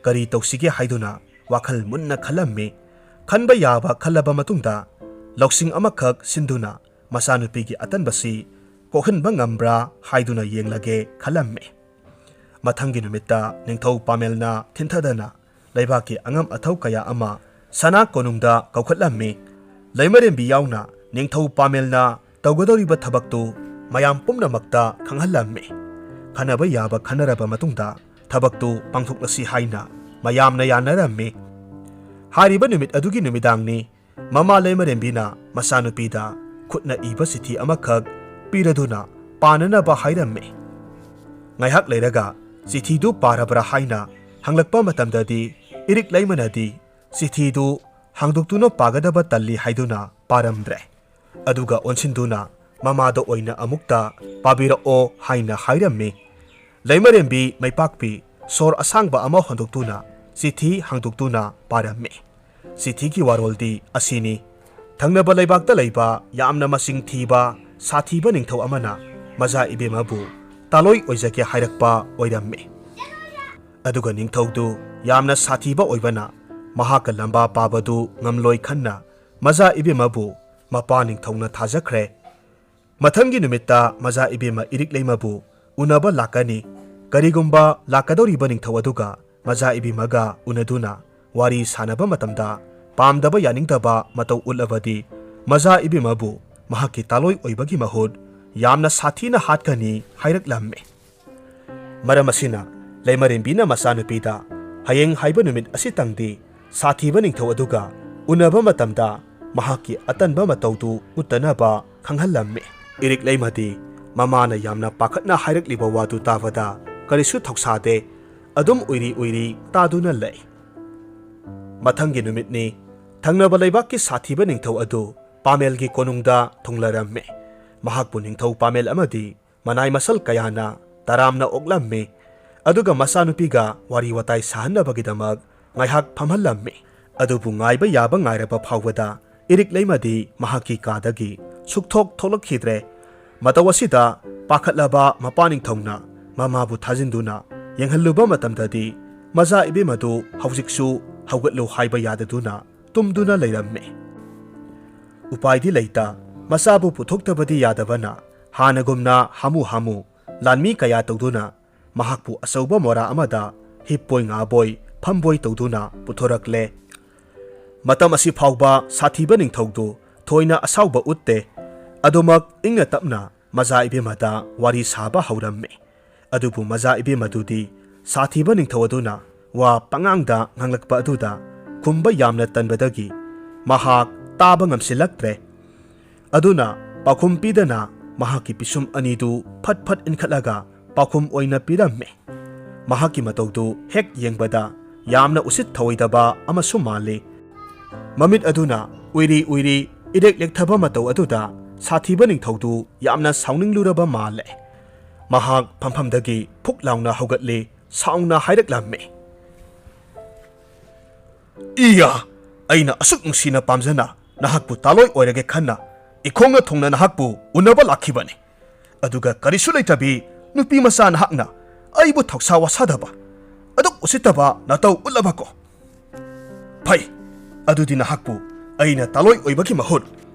ꯀꯔꯤ ꯇꯧꯁꯤꯒꯦ ꯍꯥꯏꯗꯨꯅ ꯋꯥꯈꯜ ꯃꯨꯟꯅ ꯈꯜꯂꯝꯃꯤ꯫ ꯈꯟꯕ ꯌꯥꯕ ꯈꯜꯂꯕ ꯃꯇꯨꯡꯗ ꯂꯧꯁꯤꯡ ꯑꯃꯈꯛ ꯁꯤꯟꯗꯨꯅ ꯃꯆꯥꯅꯨꯄꯤꯒꯤ ꯑꯇꯟꯕꯁꯤ ꯀꯣꯛꯍꯟꯕ ꯉꯝꯕ꯭ꯔꯥ ꯍꯥꯏꯗꯨꯅ ꯌꯦꯡꯂꯒꯦ ꯈꯜꯂꯝꯃꯤ꯫ ꯃꯊꯪꯒꯤ ꯅꯨꯃꯤꯠꯇ ꯅꯤꯡꯊꯧ ꯄꯥꯃꯦꯜꯅ ꯊꯤꯟꯊꯗꯅ ꯂꯩꯕꯥꯛꯀꯤ ꯑꯉꯝ ꯑꯊꯧ ꯀꯌꯥ ꯑꯃ ꯁꯅꯥ ꯀꯣꯅꯨꯡꯗ ꯀꯧꯈꯠꯂꯝꯃꯤ꯫ ꯂꯩꯃꯔꯦꯝꯕꯤ ꯌꯥꯎꯅ ꯅꯤꯡꯊꯧ ꯄꯥꯃꯦꯜꯅ ꯇꯧꯒꯗꯧꯔꯤꯕ ꯊꯕꯛꯇꯨ ꯃꯌꯥꯝ ꯄꯨꯝꯅꯃꯛꯇ ꯈꯪꯍꯜꯂꯝꯃꯤ꯫ ꯈꯟꯅꯕ ꯌꯥꯕ ꯈꯟꯅꯔꯕ ꯃꯇꯨꯡꯗ ꯊꯕꯛꯇꯨ ꯄꯥꯡꯊꯣꯛꯂꯁꯤ ꯍꯥꯏꯅ ꯃꯌꯥꯝꯅ ꯌꯥꯅꯔꯝꯃꯤ꯫ ꯍꯥꯏꯔꯤꯕ ꯅꯨꯃꯤꯠ ꯑꯗꯨꯒꯤ ꯅꯨꯃꯤꯗꯥꯡꯅꯤ꯫ ꯃꯃꯥ ꯂꯩꯃꯔꯦꯝꯕꯤꯅ ꯃꯆꯥꯅꯨꯄꯤꯗ ꯈꯨꯠꯅ ꯏꯕ ꯆꯤꯊꯤ ꯑꯃꯈꯛ ꯄꯤꯔꯗꯨꯅ ꯄꯥꯅꯅꯕ ꯍꯥꯏꯔꯝꯃꯤ꯫ ꯉꯥꯏꯍꯥꯛ ꯂꯩꯔꯒ ꯆꯤꯊꯤꯗꯨ ꯄꯥꯔꯕ꯭ꯔꯥ ꯍꯥꯏꯅ ꯍꯪꯂꯛꯄ ꯃꯇꯝꯗꯗꯤ ꯏꯔꯤꯛ ꯂꯩꯃꯅꯗꯤ ꯆꯤꯊꯤꯗꯨ ꯍꯥꯡꯗꯣꯛꯇꯨꯅ ꯄꯥꯒꯗꯕ ꯇꯜꯂꯤ ꯍꯥꯏꯗꯨꯅ ꯄꯥꯔꯝꯗ꯭ꯔꯦ꯫ ꯑꯗꯨꯒ ꯑꯣꯟꯁꯤꯟꯗꯨꯅ ꯃꯃꯥꯗ ꯑꯣꯏꯅ ꯑꯃꯨꯛꯇ ꯄꯥꯕꯤꯔꯛꯑꯣ ꯍꯥꯏꯅ ꯍꯥꯏꯔꯝꯃꯤ꯫ ꯂꯩꯃꯔꯦꯝꯕꯤ ꯃꯩꯄꯥꯛꯄꯤ ꯁꯣꯔ ꯑꯁꯥꯡꯕ ꯑꯃ ꯍꯣꯟꯗꯣꯛꯇꯨꯅ ꯆꯤꯊꯤ ꯍꯥꯡꯗꯣꯛꯇꯨꯅ ꯄꯥꯔꯝꯃꯤ꯫ ꯆꯤꯊꯤꯒꯤ ꯋꯥꯔꯣꯜꯗꯤ ꯑꯁꯤꯅꯤ: ꯊꯪꯅꯕ ꯂꯩꯕꯥꯛꯇ ꯂꯩꯕ ꯌꯥꯝꯅ ꯃꯁꯤꯡ ꯊꯤꯕ ꯁꯥꯊꯤꯕ ꯅꯤꯡꯊꯧ ꯑꯃꯅ ꯃꯖꯥ ꯏꯕꯦꯝꯃꯕꯨ ꯇꯥꯂꯣꯏ ꯑꯣꯏꯖꯒꯦ ꯍꯥꯏꯔꯛꯄ ꯑꯣꯏꯔꯝꯃꯤ꯫ ꯑꯗꯨꯒ ꯅꯤꯡꯊꯧꯗꯨ ꯌꯥꯝꯅ ꯁꯥꯊꯤꯕ ꯑꯣꯏꯕꯅ ꯃꯍꯥꯛꯀ ꯂꯝꯕꯥ ꯄꯥꯕꯗꯨ ꯉꯝꯂꯣꯏ ꯈꯟꯅ ꯃꯖꯥ ꯏꯕꯦꯝꯃꯕꯨ ꯃꯄꯥ ꯅꯤꯡꯊꯧꯅ ꯊꯥꯖꯈ꯭ꯔꯦ꯫ ꯃꯊꯪꯒꯤ ꯅꯨꯃꯤꯠꯇ ꯃꯖꯥ ꯏꯕꯦꯝꯃ ꯏꯔꯤꯛ ꯂꯩꯃꯕꯨ ꯎꯅꯕ ꯂꯥꯛꯀꯅꯤ꯫ ꯀꯔꯤꯒꯨꯝꯕ ꯂꯥꯛꯀꯗꯧꯔꯤꯕ ꯅꯤꯡꯊꯧ ꯑꯗꯨꯒ ꯃꯖꯥ ꯏꯕꯦꯝꯃꯒ ꯎꯅꯗꯨꯅ ꯋꯥꯔꯤ ꯁꯥꯟꯅꯕ ꯃꯇꯝꯗ ꯄꯥꯝꯗꯕ ꯌꯥꯅꯤꯡꯗꯕ ꯃꯇꯧ ꯎꯠꯂꯕꯗꯤ ꯃꯖꯥ ꯏꯕꯦꯝꯃꯕꯨ ꯃꯍꯥꯛꯀꯤ ꯇꯥꯂꯣꯏ ꯑꯣꯏꯕꯒꯤ ꯃꯍꯨꯠ ꯌꯥꯝꯅ ꯁꯥꯊꯤꯅ ꯍꯥꯠꯀꯅꯤ ꯍꯥꯏꯔꯛꯂꯝꯃꯤ꯫ ꯃꯔꯝ ꯑꯁꯤꯅ ꯂꯩꯃꯔꯦꯝꯕꯤꯅ ꯃꯆꯥꯅꯨꯄꯤꯗ ꯍꯌꯦꯡ ꯍꯥꯏꯕ ꯅꯨꯃꯤꯠ ꯑꯁꯤꯇꯪꯗꯤ ꯁꯥꯊꯤꯕ ꯅꯤꯡꯊꯧ ꯑꯗꯨꯒ ꯎꯅꯕ ꯃꯇꯝꯗ ꯃꯍꯥꯛꯀꯤ ꯑꯇꯟꯕ ꯃꯇꯧꯗꯨ ꯎꯠꯇꯅꯕ ꯈꯪꯍꯜꯂꯝꯃꯤ꯫ ꯏꯔꯤꯛ ꯂꯩꯃꯗꯤ ꯃꯃꯥꯅ ꯌꯥꯝꯅ ꯄꯥꯈꯠꯅ ꯍꯥꯏꯔꯛꯂꯤꯕ ꯋꯥꯗꯨ ꯇꯥꯕꯗ ꯀꯔꯤꯁꯨ ꯊꯧꯁꯥꯗꯦ꯫ ꯑꯗꯨꯝ ꯎꯏꯔꯤ ꯎꯏꯔꯤ ꯇꯥꯗꯨꯅ ꯂꯩ꯫ ꯃꯊꯪꯒꯤ ꯅꯨꯃꯤꯠꯅꯤ꯫ ꯊꯪꯅꯕ ꯂꯩꯕꯥꯛꯀꯤ ꯁꯥꯊꯤꯕ ꯅꯤꯡꯊꯧ ꯑꯗꯨ ꯄꯥꯃꯦꯜꯒꯤ ꯀꯣꯅꯨꯡꯗ ꯊꯨꯡꯂꯔꯝꯃꯤ꯫ ꯃꯍꯥꯛꯄꯨ ꯅꯤꯡꯊꯧ ꯄꯥꯃꯦꯜ ꯑꯃꯗꯤ ꯃꯅꯥꯏ ꯃꯁꯜ ꯀꯌꯥꯅ ꯇꯔꯥꯝꯅ ꯑꯣꯛꯂꯝꯃꯤ꯫ ꯑꯗꯨꯒ ꯃꯆꯥꯅꯨꯄꯤꯒ ꯋꯥꯔꯤ ꯋꯥꯇꯥꯏ ꯁꯥꯍꯟꯅꯕꯒꯤꯗꯃꯛ ꯉꯥꯏꯍꯥꯛ ꯐꯝꯍꯜꯂꯝꯃꯤ꯫ ꯑꯗꯨꯕꯨ ꯉꯥꯏꯕ ꯌꯥꯕ ꯉꯥꯏꯔꯕ ꯐꯥꯎꯕꯗ ꯏꯔꯤꯛ ꯂꯩꯃꯗꯤ ꯃꯍꯥꯛꯀꯤ ꯀꯥꯗꯒꯤ ꯁꯨꯛꯊꯣꯛ ꯊꯣꯛꯂꯛꯈꯤꯗ꯭ꯔꯦ꯫ ꯃꯇꯧ ꯑꯁꯤꯗ ꯄꯥꯈꯠꯂꯕ ꯃꯄꯥ ꯅꯤꯡꯊꯧꯅ ꯃꯃꯥꯕꯨ ꯊꯥꯖꯤꯟꯗꯨꯅ ꯌꯦꯡꯍꯜꯂꯨꯕ ꯃꯇꯝꯗꯗꯤ ꯃꯆꯥ ꯏꯕꯦꯝ ꯑꯗꯨ ꯍꯧꯖꯤꯛꯁꯨ ꯍꯧꯒꯠꯂꯨ ꯍꯥꯏꯕ ꯌꯥꯗꯗꯨꯅ ꯇꯨꯝꯗꯨꯅ ꯂꯩꯔꯝꯃꯤ꯫ ꯎꯄꯥꯏꯗꯤ ꯂꯩꯇ, ꯃꯆꯥꯕꯨ ꯄꯨꯊꯣꯛꯇꯕꯗꯤ ꯌꯥꯗꯕꯅ ꯍꯥꯟꯅꯒꯨꯝꯅ ꯍꯥꯃꯨ ꯍꯥꯃꯨ ꯂꯥꯟꯃꯤ ꯀꯌꯥ ꯇꯧꯗꯨꯅ ꯃꯍꯥꯛꯄꯨ ꯑꯆꯧꯕ ꯃꯣꯔꯥ ꯑꯃꯗ ꯍꯤꯞꯄꯣꯏ ꯉꯥꯕꯣꯏ ꯐꯝꯕꯣꯏ ꯇꯧꯗꯨꯅ ꯄꯨꯊꯣꯔꯛꯂꯦ꯫ ꯃꯇꯝ ꯑꯁꯤ ꯐꯥꯎꯕ ꯁꯥꯊꯤꯕ ꯅꯤꯡꯊꯧꯗꯨ ꯊꯣꯏꯅ ꯑꯁꯥꯎꯕ ꯎꯠꯇꯦ꯫ ꯑꯗꯨꯃꯛ ꯏꯪꯅ ꯇꯞꯅ ꯃꯖꯥ ꯏꯕꯦꯝꯃꯗ ꯋꯥꯔꯤ ꯁꯥꯕ ꯍꯧꯔꯝꯃꯤ꯫ ꯑꯗꯨꯕꯨ ꯃꯖꯥ ꯏꯕꯦꯝꯃꯗꯨꯗꯤ ꯁꯥꯊꯤꯕ ꯅꯤꯡꯊꯧ ꯑꯗꯨꯅ ꯋꯥ ꯄꯉꯥꯡꯗ ꯉꯥꯡꯂꯛꯄ ꯑꯗꯨꯗ ꯈꯨꯝꯕ ꯌꯥꯝꯅ ꯇꯟꯕꯗꯒꯤ ꯃꯍꯥꯛ ꯇꯥꯕ ꯉꯝꯁꯤꯜꯂꯛꯇ꯭ꯔꯦ꯫ ꯑꯗꯨꯅ ꯄꯥꯎꯈꯨꯝ ꯄꯤꯗꯅ ꯃꯍꯥꯛꯀꯤ ꯄꯤꯁꯨꯝ ꯑꯅꯤꯗꯨ ꯐꯠ ꯐꯠ ꯏꯟꯈꯠꯂꯒ ꯄꯥꯎꯈꯨꯝ ꯑꯣꯏꯅ ꯄꯤꯔꯝꯃꯤ꯫ ꯃꯍꯥꯛꯀꯤ ꯃꯇꯧꯗꯨ ꯍꯦꯛ ꯌꯦꯡꯕꯗ ꯌꯥꯝꯅ ꯎꯁꯤꯠ ꯊꯑꯣꯏꯗꯕ ꯑꯃꯁꯨ ꯃꯥꯜꯂꯤ꯫ ꯃꯃꯤꯠ ꯑꯗꯨꯅ ꯎꯏꯔꯤ ꯎꯏꯔꯤ ꯏꯔꯦꯛ ꯂꯦꯛꯊꯕ ꯃꯇꯧ ꯑꯗꯨꯗ ꯁꯥꯊꯤꯕ ꯅꯤꯡꯊꯧꯗꯨ ꯌꯥꯝꯅ ꯁꯥꯎꯅꯤꯡꯂꯨꯔꯕ ꯃꯥꯜꯂꯦ꯫ ꯃꯍꯥꯛ ꯐꯝꯐꯝꯗꯒꯤ ꯐꯨꯛ ꯂꯥꯎꯅ ꯍꯧꯒꯠꯂꯤ, ꯁꯥꯎꯅ ꯍꯥꯏꯔꯛꯂꯝꯃꯤ꯫ "ꯏꯌꯥ! ꯑꯩꯅ ꯑꯁꯨꯛ ꯅꯨꯡꯁꯤꯅ ꯄꯥꯝꯖꯅ ꯅꯍꯥꯛꯄꯨ ꯇꯥꯂꯣꯏ ꯑꯣꯏꯔꯒꯦ ꯈꯟꯅ ꯏꯈꯣꯡꯅ ꯊꯨꯡꯅ ꯅꯍꯥꯛꯄꯨ ꯎꯅꯕ ꯂꯥꯛꯈꯤꯕꯅꯤ꯫ ꯑꯗꯨꯒ ꯀꯔꯤꯁꯨ ꯂꯩꯇꯕꯤ ꯅꯨꯄꯤ ꯃꯆꯥ ꯅꯍꯥꯛꯅ ꯑꯩꯕꯨ ꯊꯧꯁꯥ ꯋꯥꯁꯥꯗꯕ, ꯑꯗꯨꯛ ꯎꯁꯤꯠꯇꯕ ꯅꯇꯧ ꯎꯠꯂꯕꯀꯣ? ꯐꯩ, ꯑꯗꯨꯗꯤ ꯅꯍꯥꯛꯄꯨ ꯑꯩꯅ ꯇꯥꯂꯣꯏ ꯑꯣꯏꯕꯒꯤ ꯃꯍꯨꯠ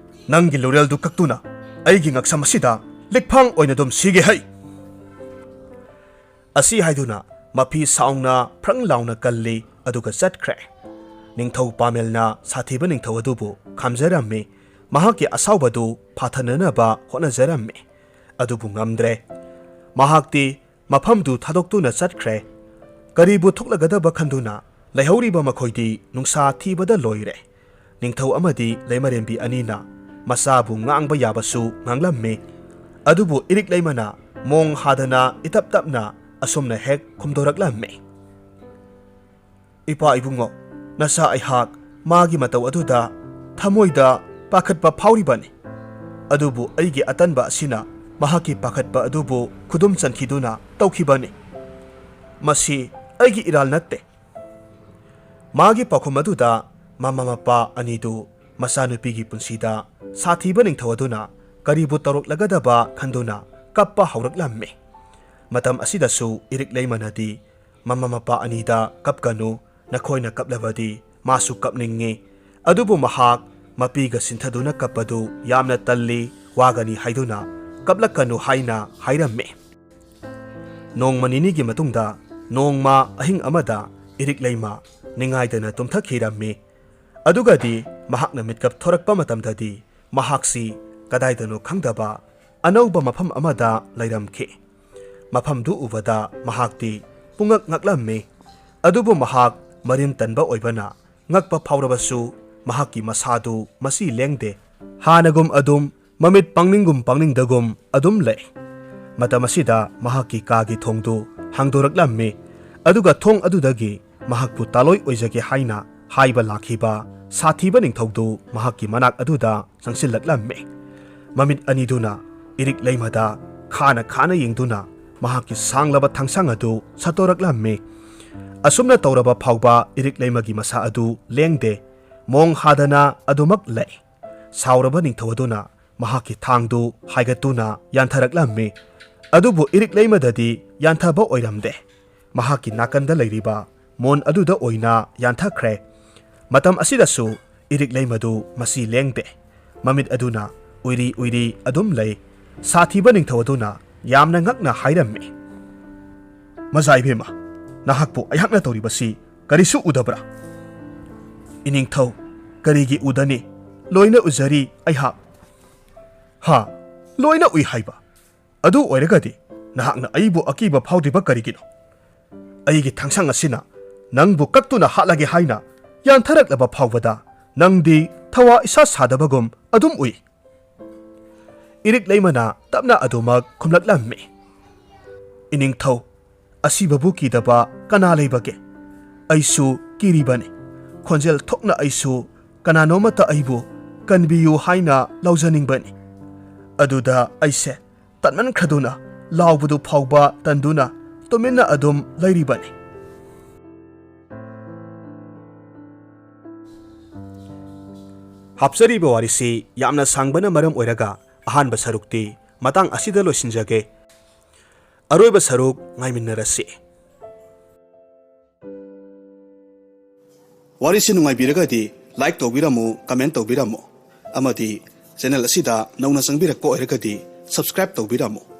ꯅꯪꯒꯤ ꯂꯨꯔꯦꯜꯗꯨ ꯀꯛꯇꯨꯅ ꯑꯩꯒꯤ ꯉꯛꯁꯝ ꯑꯁꯤꯗ ꯂꯤꯛꯐꯥꯡ ꯑꯣꯏꯅ ꯑꯗꯨꯝ ꯁꯤꯒꯦ ꯍꯩ!" ꯑꯁꯤ ꯍꯥꯏꯗꯨꯅ ꯃꯐꯤ ꯁꯥꯎꯅ ꯐ꯭ꯔꯪ ꯂꯥꯎꯅ ꯀꯜꯂꯤ, ꯑꯗꯨꯒ ꯆꯠꯈ꯭ꯔꯦ꯫ ꯅꯤꯡꯊꯧ ꯄꯥꯃꯦꯜꯅ ꯁꯥꯊꯤꯕ ꯅꯤꯡꯊꯧ ꯑꯗꯨꯕꯨ ꯈꯥꯝꯖꯔꯝꯃꯤ꯫ ꯃꯍꯥꯛꯀꯤ ꯑꯁꯥꯎꯕꯗꯨ ꯐꯥꯊꯅꯅꯕ ꯍꯣꯠꯅꯖꯔꯝꯃꯤ꯫ ꯑꯗꯨꯕꯨ ꯉꯝꯗ꯭ꯔꯦ꯫ ꯃꯍꯥꯛꯇꯤ ꯃꯐꯝꯗꯨ ꯊꯥꯗꯣꯛꯇꯨꯅ ꯆꯠꯈ꯭ꯔꯦ꯫ ꯀꯔꯤꯕꯨ ꯊꯣꯛꯂꯒꯗꯕ ꯈꯟꯗꯨꯅ ꯂꯩꯍꯧꯔꯤꯕ ꯃꯈꯣꯏꯗꯤ ꯅꯨꯡꯁꯥ ꯊꯤꯕꯗ ꯂꯣꯏꯔꯦ꯫ ꯅꯤꯡꯊꯧ ꯑꯃꯗꯤ ꯂꯩꯃꯔꯦꯝꯕꯤ ꯑꯅꯤꯅ ꯃꯆꯥꯕꯨ ꯉꯥꯡꯕ ꯌꯥꯕꯁꯨ ꯉꯥꯡꯂꯝꯃꯤ꯫ ꯑꯗꯨꯕꯨ ꯏꯔꯤꯛ ꯂꯩꯃꯅ ꯃꯣꯡ ꯍꯥꯗꯅ ꯏꯇꯞ ꯇꯞꯅ ꯑꯁꯨꯝꯅ ꯍꯦꯛ ꯈꯨꯝꯗꯣꯔꯛꯂꯝꯃꯤ, "ꯏꯄꯥ ꯏꯕꯨꯡꯉꯣ, ꯅꯆꯥ ꯑꯩꯍꯥꯛ ꯃꯥꯒꯤ ꯃꯇꯧ ꯑꯗꯨꯗ ꯊꯃꯣꯏꯗ ꯄꯥꯈꯠꯄ ꯐꯥꯎꯔꯤꯕꯅꯤ꯫ ꯑꯗꯨꯕꯨ ꯑꯩꯒꯤ ꯑꯇꯟꯕ ꯑꯁꯤꯅ ꯃꯍꯥꯛꯀꯤ ꯄꯥꯈꯠꯄ ꯑꯗꯨꯕꯨ ꯈꯨꯗꯨꯝ ꯆꯟꯈꯤꯗꯨꯅ ꯇꯧꯈꯤꯕꯅꯤ꯫ ꯃꯁꯤ ꯑꯩꯒꯤ ꯏꯔꯥꯜ ꯅꯠꯇꯦ꯫" ꯃꯥꯒꯤ ꯄꯥꯎꯈꯨꯝ ꯑꯗꯨꯗ ꯃꯃꯥ ꯃꯄꯥ ꯑꯅꯤꯗꯨ ꯃꯆꯥꯅꯨꯄꯤꯒꯤ ꯄꯨꯟꯁꯤꯗ ꯁꯥꯊꯤꯕ ꯅꯤꯡꯊꯧ ꯑꯗꯨꯅ ꯀꯔꯤꯕꯨ ꯇꯧꯔꯛꯂꯒꯗꯕ ꯈꯟꯗꯨꯅ ꯀꯞꯄ ꯍꯧꯔꯛꯂꯝꯃꯤ꯫ ꯃꯇꯝ ꯑꯁꯤꯗꯁꯨ ꯏꯔꯤꯛ ꯂꯩꯃꯅꯗꯤ ꯃꯃꯥ ꯃꯄꯥ ꯑꯅꯤꯗ, "ꯀꯞꯀꯅꯨ, ꯅꯈꯣꯏꯅ ꯀꯞꯂꯕꯗꯤ ꯃꯥꯁꯨ ꯀꯞꯅꯤꯡꯉꯤ꯫ ꯑꯗꯨꯕꯨ ꯃꯍꯥꯛ ꯃꯄꯤꯒ ꯁꯤꯟꯊꯗꯨꯅ ꯀꯞꯄꯗꯨ ꯌꯥꯝꯅ ꯇꯜꯂꯤ, ꯋꯥꯒꯅꯤ ꯍꯥꯏꯗꯨꯅ ꯀꯞꯂꯛꯀꯅꯨ" ꯍꯥꯏꯅ ꯍꯥꯏꯔꯝꯃꯤ꯫ ꯅꯣꯡꯃ ꯅꯤꯅꯤꯒꯤ ꯃꯇꯨꯡꯗ ꯅꯣꯡꯃ ꯑꯍꯤꯡ ꯑꯃꯗ ꯏꯔꯤꯛ ꯂꯩꯃ ꯅꯤꯡꯉꯥꯏꯗꯅ ꯇꯨꯝꯊꯈꯤꯔꯝꯃꯤ꯫ ꯑꯗꯨꯒꯗꯤ ꯃꯍꯥꯛꯅ ꯃꯤꯠꯀꯞ ꯊꯣꯔꯛꯄ ꯃꯇꯝꯗꯗꯤ ꯃꯍꯥꯛꯁꯤ ꯀꯗꯥꯏꯗꯅꯣ ꯈꯪꯗꯕ ꯑꯅꯧꯕ ꯃꯐꯝ ꯑꯃꯗ ꯂꯩꯔꯝꯈꯤ꯫ ꯃꯐꯝꯗꯨ ꯎꯕꯗ ꯃꯍꯥꯛꯇꯤ ꯄꯨꯡꯉꯛ ꯉꯛꯂꯝꯃꯤ꯫ ꯑꯗꯨꯕꯨ ꯃꯍꯥꯛ ꯃꯔꯤꯟ ꯇꯟꯕ ꯑꯣꯏꯕꯅ ꯉꯛꯄ ꯐꯥꯎꯔꯕꯁꯨ ꯃꯍꯥꯛꯀꯤ ꯃꯁꯥꯗꯨ ꯃꯁꯤ ꯂꯦꯡꯗꯦ꯫ ꯍꯥꯟꯅꯒꯨꯝ ꯑꯗꯨꯝ ꯃꯃꯤꯠ ꯄꯥꯡꯅꯤꯡꯒꯨꯝ ꯄꯥꯡꯅꯤꯡꯗꯒꯨꯝ ꯑꯗꯨꯝ ꯂꯩ꯫ ꯃꯇꯝ ꯑꯁꯤꯗ ꯃꯍꯥꯛꯀꯤ ꯀꯥꯒꯤ ꯊꯣꯡꯗꯨ ꯍꯥꯡꯗꯣꯔꯛꯂꯝꯃꯤ꯫ ꯑꯗꯨꯒ ꯊꯣꯡ ꯑꯗꯨꯗꯒꯤ ꯃꯍꯥꯛꯄꯨ ꯇꯥꯂꯣꯏ ꯑꯣꯏꯖꯒꯦ ꯍꯥꯏꯅ ꯍꯥꯏꯕ ꯂꯥꯛꯈꯤꯕ ꯁꯥꯊꯤꯕ ꯅꯤꯡꯊꯧꯗꯨ ꯃꯍꯥꯛꯀꯤ ꯃꯅꯥꯛ ꯑꯗꯨꯗ ꯆꯪꯁꯤꯜꯂꯛꯂꯝꯃꯤ꯫ ꯃꯃꯤꯠ ꯑꯅꯤꯗꯨꯅ ꯏꯔꯤꯛ ꯂꯩꯃꯗ ꯈꯥꯅ ꯈꯥꯅ ꯌꯦꯡꯗꯨꯅ ꯃꯍꯥꯛꯀꯤ ꯁꯥꯡꯂꯕ ꯊꯥꯡꯁꯥꯡ ꯑꯗꯨ ꯁꯠꯇꯣꯔꯛꯂꯝꯃꯤ꯫ ꯑꯁꯨꯝꯅ ꯇꯧꯔꯕ ꯐꯥꯎꯕ ꯏꯔꯤꯛ ꯂꯩꯃꯒꯤ ꯃꯁꯥ ꯑꯗꯨ ꯂꯦꯡꯗꯦ꯫ ꯃꯣꯡ ꯍꯥꯗꯅ ꯑꯗꯨꯃꯛ ꯂꯩ꯫ ꯁꯥꯎꯔꯕ ꯅꯤꯡꯊꯧ ꯑꯗꯨꯅ ꯃꯍꯥꯛꯀꯤ ꯊꯥꯡꯗꯨ ꯍꯥꯏꯒꯠꯇꯨꯅ ꯌꯥꯟꯊꯔꯛꯂꯝꯃꯤ꯫ ꯑꯗꯨꯕꯨ ꯏꯔꯤꯛ ꯂꯩꯃꯗꯗꯤ ꯌꯥꯟꯊꯕ ꯑꯣꯏꯔꯝꯗꯦ꯫ ꯃꯍꯥꯛꯀꯤ ꯅꯥꯀꯟꯗ ꯂꯩꯔꯤꯕ ꯃꯣꯟ ꯑꯗꯨꯗ ꯑꯣꯏꯅ ꯌꯥꯟꯊꯈ꯭ꯔꯦ꯫ ꯃꯇꯝ ꯑꯁꯤꯗꯁꯨ ꯏꯔꯤꯛ ꯂꯩꯃꯗꯨ ꯃꯁꯤ ꯂꯦꯡꯗꯦ꯫ ꯃꯃꯤꯠ ꯑꯗꯨꯅ ꯎꯏꯔꯤ ꯎꯏꯔꯤ ꯑꯗꯨꯝ ꯂꯩ꯫ ꯁꯥꯊꯤꯕ ꯅꯤꯡꯊꯧ ꯑꯗꯨꯅ ꯌꯥꯝꯅ ꯉꯛꯅ ꯍꯥꯏꯔꯝꯃꯤ, "ꯃꯖꯥ ꯏꯕꯦꯝꯃ, ꯅꯍꯥꯛꯄꯨ ꯑꯩꯍꯥꯛꯅ ꯇꯧꯔꯤꯕꯁꯤ ꯀꯔꯤꯁꯨ ꯎꯗꯕ꯭ꯔꯥ?" "ꯏꯅꯤꯡꯊꯧ, ꯀꯔꯤꯒꯤ ꯎꯗꯅꯤ? ꯂꯣꯏꯅ ꯎꯖꯔꯤ ꯑꯩꯍꯥꯛ꯫" "ꯍꯥ? ꯂꯣꯏꯅ ꯎꯏ ꯍꯥꯏꯕ? ꯑꯗꯨ ꯑꯣꯏꯔꯒꯗꯤ ꯅꯍꯥꯛꯅ ꯑꯩꯕꯨ ꯑꯀꯤꯕ ꯐꯥꯎꯗ꯭ꯔꯤꯕ ꯀꯔꯤꯒꯤꯅꯣ? ꯑꯩꯒꯤ ꯊꯥꯡꯁꯥꯡ ꯑꯁꯤꯅ ꯅꯪꯕꯨ ꯀꯛꯇꯨꯅ ꯍꯥꯠꯂꯒꯦ ꯍꯥꯏꯅ ꯌꯥꯟꯊꯔꯛꯂꯕ ꯐꯥꯎꯕꯗ ꯅꯪꯗꯤ ꯊꯋꯥ ꯏꯁꯥ ꯁꯥꯗꯕꯒꯨꯝ ꯑꯗꯨꯝ ꯎꯏ꯫" ꯏꯔꯤꯛ ꯂꯩꯃꯅ ꯇꯞꯅ ꯑꯗꯨꯃꯛ ꯈꯨꯝꯂꯛꯂꯝꯃꯤ꯫ "ꯏꯅꯤꯡꯊꯧ, ꯑꯁꯤꯕꯕꯨ ꯀꯤꯗꯕ ꯀꯅꯥ ꯂꯩꯕꯒꯦ? ꯑꯩꯁꯨ ꯀꯤꯔꯤꯕꯅꯤ꯫ ꯈꯣꯟꯖꯦꯜ ꯊꯣꯛꯅ ꯑꯩꯁꯨ ꯀꯅꯥꯅꯣꯃꯇ ꯑꯩꯕꯨ ꯀꯟꯕꯤꯌꯨ ꯍꯥꯏꯅ ꯂꯥꯎꯖꯅꯤꯡꯕꯅꯤ꯫ ꯑꯗꯨꯗ ꯑꯩꯁꯦ ꯇꯟꯃꯟꯈ꯭ꯔꯗꯨꯅ ꯂꯥꯎꯕꯗꯨ ꯐꯥꯎꯕ ꯇꯟꯗꯨꯅ ꯇꯨꯃꯤꯟꯅ ꯑꯗꯨꯝ ꯂꯩꯔꯤꯕꯅꯤ꯫" ꯍꯥꯞꯆꯔꯤꯕ ꯋꯥꯔꯤꯁꯤ ꯌꯥꯝꯅ ꯁꯥꯡꯕꯅ ꯃꯔꯝ ꯑꯣꯏꯔꯒ ꯑꯍꯥꯟꯕ ꯁꯔꯨꯛꯇꯤ ꯃꯇꯥꯡ ꯑꯁꯤꯗ ꯂꯣꯏꯁꯤꯟꯖꯒꯦ꯫ ꯑꯔꯣꯏꯕ ꯁꯔꯨꯛ ꯉꯥꯏꯃꯤꯟꯅꯔꯁꯤ꯫ ꯋꯥꯔꯤꯁꯤ ꯅꯨꯡꯉꯥꯏꯕꯤꯔꯒꯗꯤ like ꯇꯧꯕꯤꯔꯝꯃꯨ, comment ꯇꯧꯕꯤꯔꯝꯃꯨ, ꯑꯃꯗꯤ channel ꯑꯁꯤꯗ ꯅꯧꯅ ꯆꯪꯕꯤꯔꯛꯄ ꯑꯣꯏꯔꯒꯗꯤ subscribe ꯇꯧꯕꯤꯔꯝꯃꯨ꯫